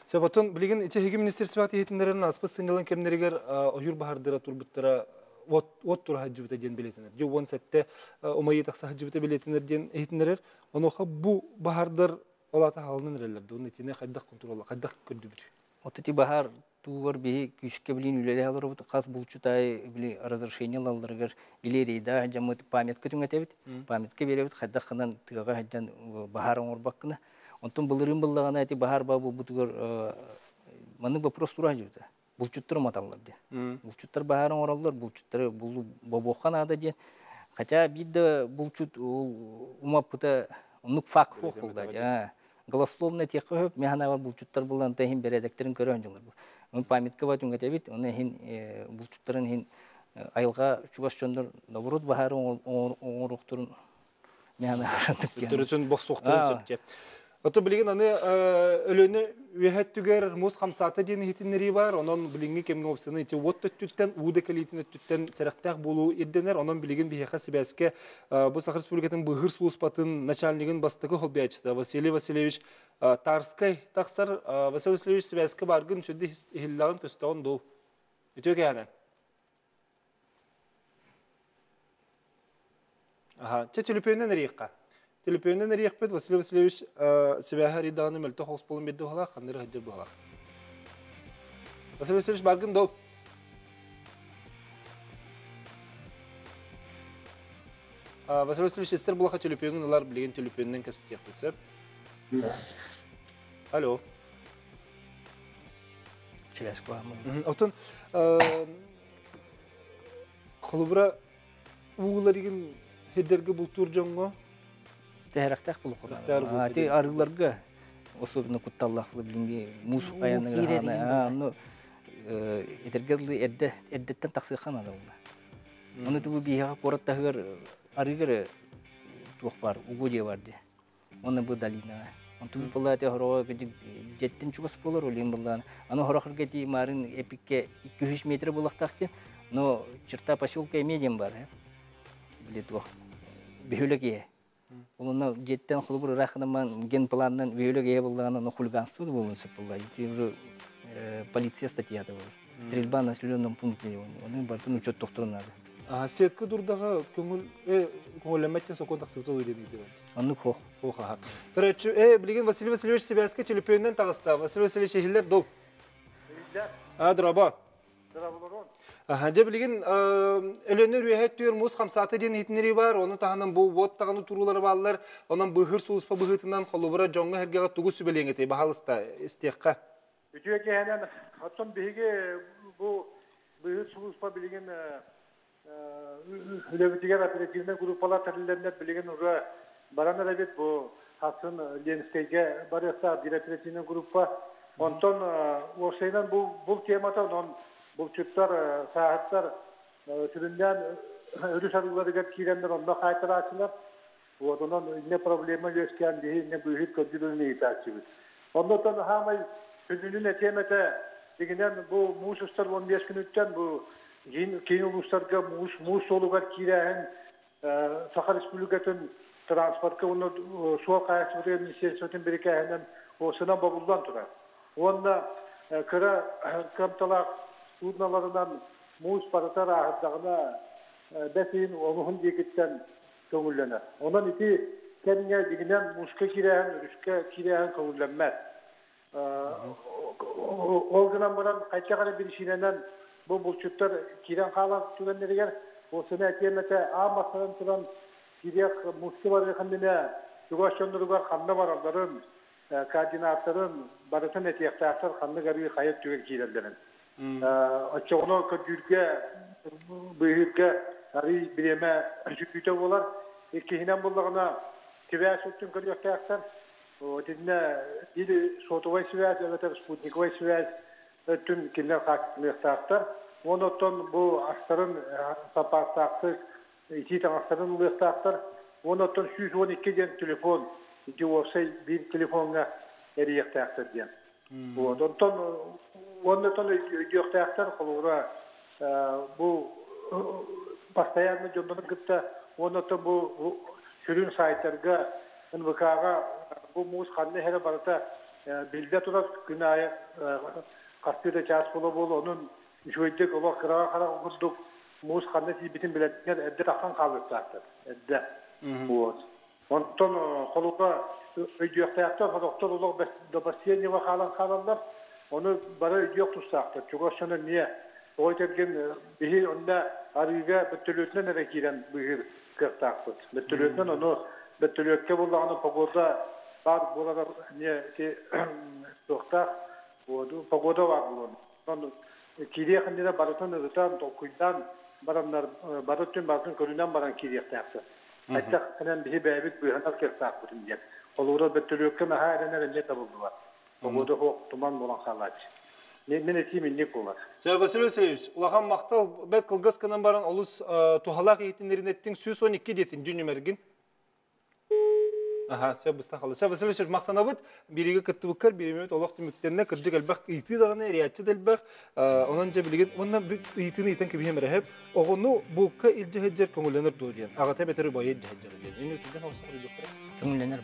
A: Сөп, билигин ити эһиги министерствоҕа иһитиннэрэн ааспыт сынньалаҥ кэмнэригэр ойуур баһаардара турбуттара от тура сылдьыбыта диэн билэтинэр. Дьэ 17 умайыы тахса сылдьыбыта билэтинэр диэн иһитиннэрэр. Онуоха бу баһаардар ол аата хаалынан эрэллэр. Уонна итини хайдах контуруолла, хайдах көрдүбүт?
B: Вот ити баһаар туугар биһи күүскэ билин үлэлэһэ олоробут. Хас булчутай били разрешение ылалларыгар или рейда сылдьаммыт памятка түҥэтэбит. Памятка биэрэбит хайдах гынан тыаҕа сылдьан баһаар оҥорбаккына. Онтон былырыын быллаҕына ити баһаар баа буолбутугар маннык вопрос тура сылдьыбыта. Булчуттар уматаллар диэн. Булчуттар баһаар оҥороллор, булчуттары бобуохха наада диэн. Хотя биир да булчут умаппыта оннук факт суох буолла. Голословно этиэххэ сөп, мин санаабар булчуттар булан иһин бэрээдэктэрин көрөн дьоннор. Оны памятка ба түҥэтэбит, оны иһин булчуттарын иһин айылҕа чугас дьоннор наоборот баһаары оҥоруохтарын мен санаабар
A: Төрөтүн бохсуохтарын сөп. Ото билигин аны Өлүөнэ үөһэ өттүгэр муус хамсаата диэн иһитиннэрии баар. Онон билиҥҥи кэмҥэ уопсайынан ити уот өттүттэн, уу да кэлиитин өттүттэн сэрэхтээх буолуу ирдэнэр. Онон билигин биһиэхэ сибээскэ бу Саха Республикатын быыһыыр сулууспатын начальнигын бастакы солбуйааччыта Василий Васильевич Тарскай тахсар. Василий Васильевич сибээскэ бааргын сүрдэ иһиллэҕин көстөҕүн дуу? Үтүө кэһэнэн. Аха, чэ төлөпүөнүнэн эрийиэххэ. Төлөпүөнүнэн эрийиэхпит Василий Васильевич сибээһэ арыйдаҕына мөлтөх оҕус буолан биэрдэ быһалаах, ханна эрэ сылдьар быһалаах. Василий Васильевич баргын доо. Василий Васильевич истэр булаха төлөпүөҥүн ылар, билигин төлөпүөнүнэн кэпсэтиэхпит сөп. Алло.
B: Сибээс куһаҕан.
A: Отон холобура ууларыгын хирдэргэ бултуур дьоҥҥо
B: Тэһэрэхтээх булук. Ати арыыларга особенно кутталлаах билиҥҥи муус айаныгар ну этэргэ дылы эрдэ эрдэттэн тахсыахха наада буолла. Ону тубу биһиэхэ куорат таһыгар арыыгар туох баар угодья бар дии. Оны бу долинаҕа. Онтун буолла ати хороҕо дьэттин чугас буолар олин буллаан. Аны хорохорга ти марын эпикке 200 метр булахтаах ти. Но черта поселка эмиэ диэн бар. Били туох бөһүөлэк иһэ. Онно дьиэттэн холобур ыраахынан генпланынан бөһүөлэк иһэ буллаҕына ону хулиганство да буолуон сөп буолла. Ити уже полиция статьята буолар. Стрельба на населенном пункте оны бартын учет тохторун надо.
A: Сетка дурдаҕа көҥүл көҥүллэммэттэн сокуон тахсыбыта дуу диэн ыйытыы
B: Оннук хох.
A: Хох аха. Короче, билигин Василий Васильевич сибээскэ төлөпүөнүнэн таҕыста. Василий Васильевич иһиллэр дуу?
I: Иһиллэр.
A: А, дорообо.
I: Дорооболорун.
A: Аха, дьэ билигин Өлөнөр үөһэ өттүгэр муус хамсаата диэн иһитиннэрии баар, ону таһынан бу уот даҕаны туруулара бааллар, онон быыһыыр сулууспа быһыытынан холобура дьоҥҥо-сэргэҕэ тугу сүбэлиэҥ этэй, баһаалыста, истиэххэ.
I: Үтүө киэһэнэн, оттон биһиги бу быыһыыр сулууспа билигин Үлэбитигэр оперативнай группалар тэриллэннэр билигин уже баран эрэбит бу хассын Ленскэйгэ барыахтаах биир оперативнай группа. Онтон уопсайынан бу бул темата онон булчуттар, сааһыттар сүрүннээн өрүс арыыларыгар киирэннэр онно хаайтарааччылар. Вот онон иннэ проблема үөскээн биһи иннэ быыһыыр көрдүүр ыйытааччыбыт. Оннотон хаамай күнүнүн этиэм этэ дигинэн бу муус устар 15 күнүттэн бу киин улуустарга муус муус суолугар киирээһин Саха Республикатын транспортка уонна суол хаһаайыстыбатыгар министерствотын бирикээһинэн уопсайынан бобуллан турар. Уонна кыра кыамталаах судноларынан муус барыта ырааһырдаҕына бэс ыйын онуһун диэкиттэн көҥүллэнэр. Онон ити кэмҥэ дьиҥинэн мууска киирээһин, өрүскэ киирээһин көҥүллэммэт. Ол гынан баран хайдах эрэ биричиинэнэн бу булчуттар киирэн хаалар түгэннэригэр ол сэмэ этиэм этэ аан бастатан туран киириэх мууска барыах иннинэ чугас дьонноругар ханна баралларын, координаттарын барытын этиэхтээхтэр ханнык арыы хайа өттүгэр киирэллэрин. Оччоҕуна көрдүүргэ, быыһыырга арыый бириэмэ сүтүүтэ буолар. Иккиһинэн буллаҕына, сибээс өттүн көрүөхтээхтэр. Итиннэ или сотовай связь эбэтэр спутниковай связь өттүн кинилэр хааччылыахтаахтар. Уонна оттон бу астарын саппаастаахтык итии таҥастарын ылыахтаахтар. Уонна оттон 112 диэн телефон, ити уопсай биир телефоҥҥа эрийиэхтээхтэр диэн. Вот. Онтон уонна оттон өйдүөхтээхтэр холобура бу постоянно дьоннорун кытта уонна оттон бу сүрүн сайтарга НВК-ҕа бу муус ханна иһэрэ барыта биллэ турар күн аайы хастыы да чаас буола-буола онон үчүгэйдик олох кыраҕа харах курдук муус ханна тиийбитин билэрдэр эрдэ тахсан хаалыахтаахтар эрдэ вот онтон холука өйдүөхтээхтэр сорохтор олох до последнего хаалан хаалаллар ону бары өйдүөх тустаахтар чугас дьоно эмиэ тоҕо этэргин биһи онно арыыга бөртөлүөтүнэн эрэ киирэн быыһыыр кыахтаахпыт бөртөлүөтүнэн ону бөртөлүөккэ буоллаҕына погода баар буолара эмиэ ити туохтаах погода баар буолуон Онон киириэх иннинэ барытын ырытан, толкуйдаан бараннар, бары өттүн барытын көрүнэн баран киириэхтээхтэр. Хайдах гынан биһи бэйэбит быыһанар кыахтаахпытын диэн. Холобура, бөртөлүөккэ наһаа эрэнэр эмиэ табыллыбат. Погода суох, туман буолан хаалааччы. Мин этиим инник буолар.
A: Сэр Василий Васильевич, улахан махтал бэрт кылгас гынан баран олус туһалаах иһитиннэрин эттиҥ 112 диэтин дьүнүмэргин. Аха, сөп быстан қалды. Сөп, Василий Васильевич, мақтанабыт, бириге кыттыбыккар, биримебит олох түмүктенне, кырдьык элбэх ыйытыы даҕаны, эрияччы да элбэх, онон дьэ билигин, уонна ыйытыыны ыйтан кэбиһэм эрэһэп, оҕону булка илдьэ сылдьар көҥүллэнэр дуо диэн, аҕата эбэтэр убайа илдьэ сылдьар диэн. Ини үтүгэн оҕус хоруйдуохтара.
B: Көҥүллэнэр.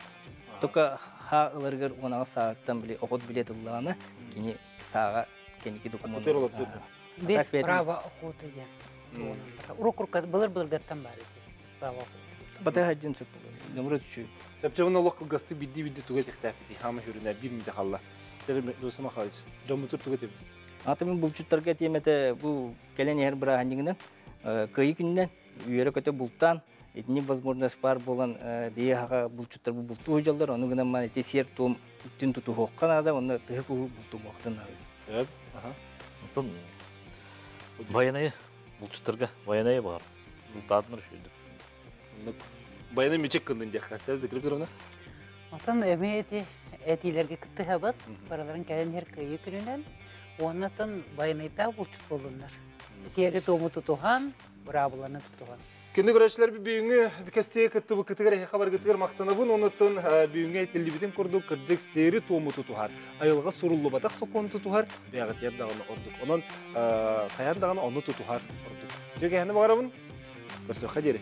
B: Только ха ыларыгар уонаҕа саҕаттан били оҕот билет ыллаҕына, кини сааҕа кэнники документ.
A: Аттытыр олордуу.
D: Без права охоты диэн. Уруккурка былыр-былыргаттан бар ити. Без права охоты.
B: Бата хаджын сөп нөмрө түчү.
A: Сөпчөбүн олох кылгасты бидди-бидди туга тихтээппити. Хаама хүрүнэ бир миде халла. Досу Михайлович, дьоммутур туга тебит.
B: Аты мен булчуттарга тиэмэтэ бу кэлэн иһэр бырааһынньыгынан кыайы күнүнэн үөрэ көтө бултаан итини возможность бар буолан бии хаха булчуттар бу бултуу дьаллар ону гынан ман ити сиэр туом үттүн тутуһуохха наада онно тыһы куһу бултумуохтан наада.
A: Сөп. Аха.
C: Онтон байанайы булчуттарга байанайы бар. Бултаатынар үшүйдүк.
A: Байанай мичик кындын диэххэ. Сөп, Закира Петровна?
D: Онтон эми эти этилерге кыттыһабыт, бараларын кэлэн иһэр кыайыы күнүнэн, уоннатын байанайдаах булчут буоллуннар. Сиэри туому тутуһан, быраабыланы тутуһан.
A: Күндү көрөөччүлэр бүгүҥҥү кэстигэ кыттыбыккытыгар эһиэхэ баргытыгар махтанабын. Онуттан бүгүҥҥү этиллибитин курдук кырдьык сиэри туому тутуһар, айылҕа суруллубатах сокуону тутуһар бэйэҕитигэр даҕаны ордук. Онон хайаан даҕаны ону тутуһар ордук. Үтүө кэһэни баҕарабын. Көрсүөххэ диэри.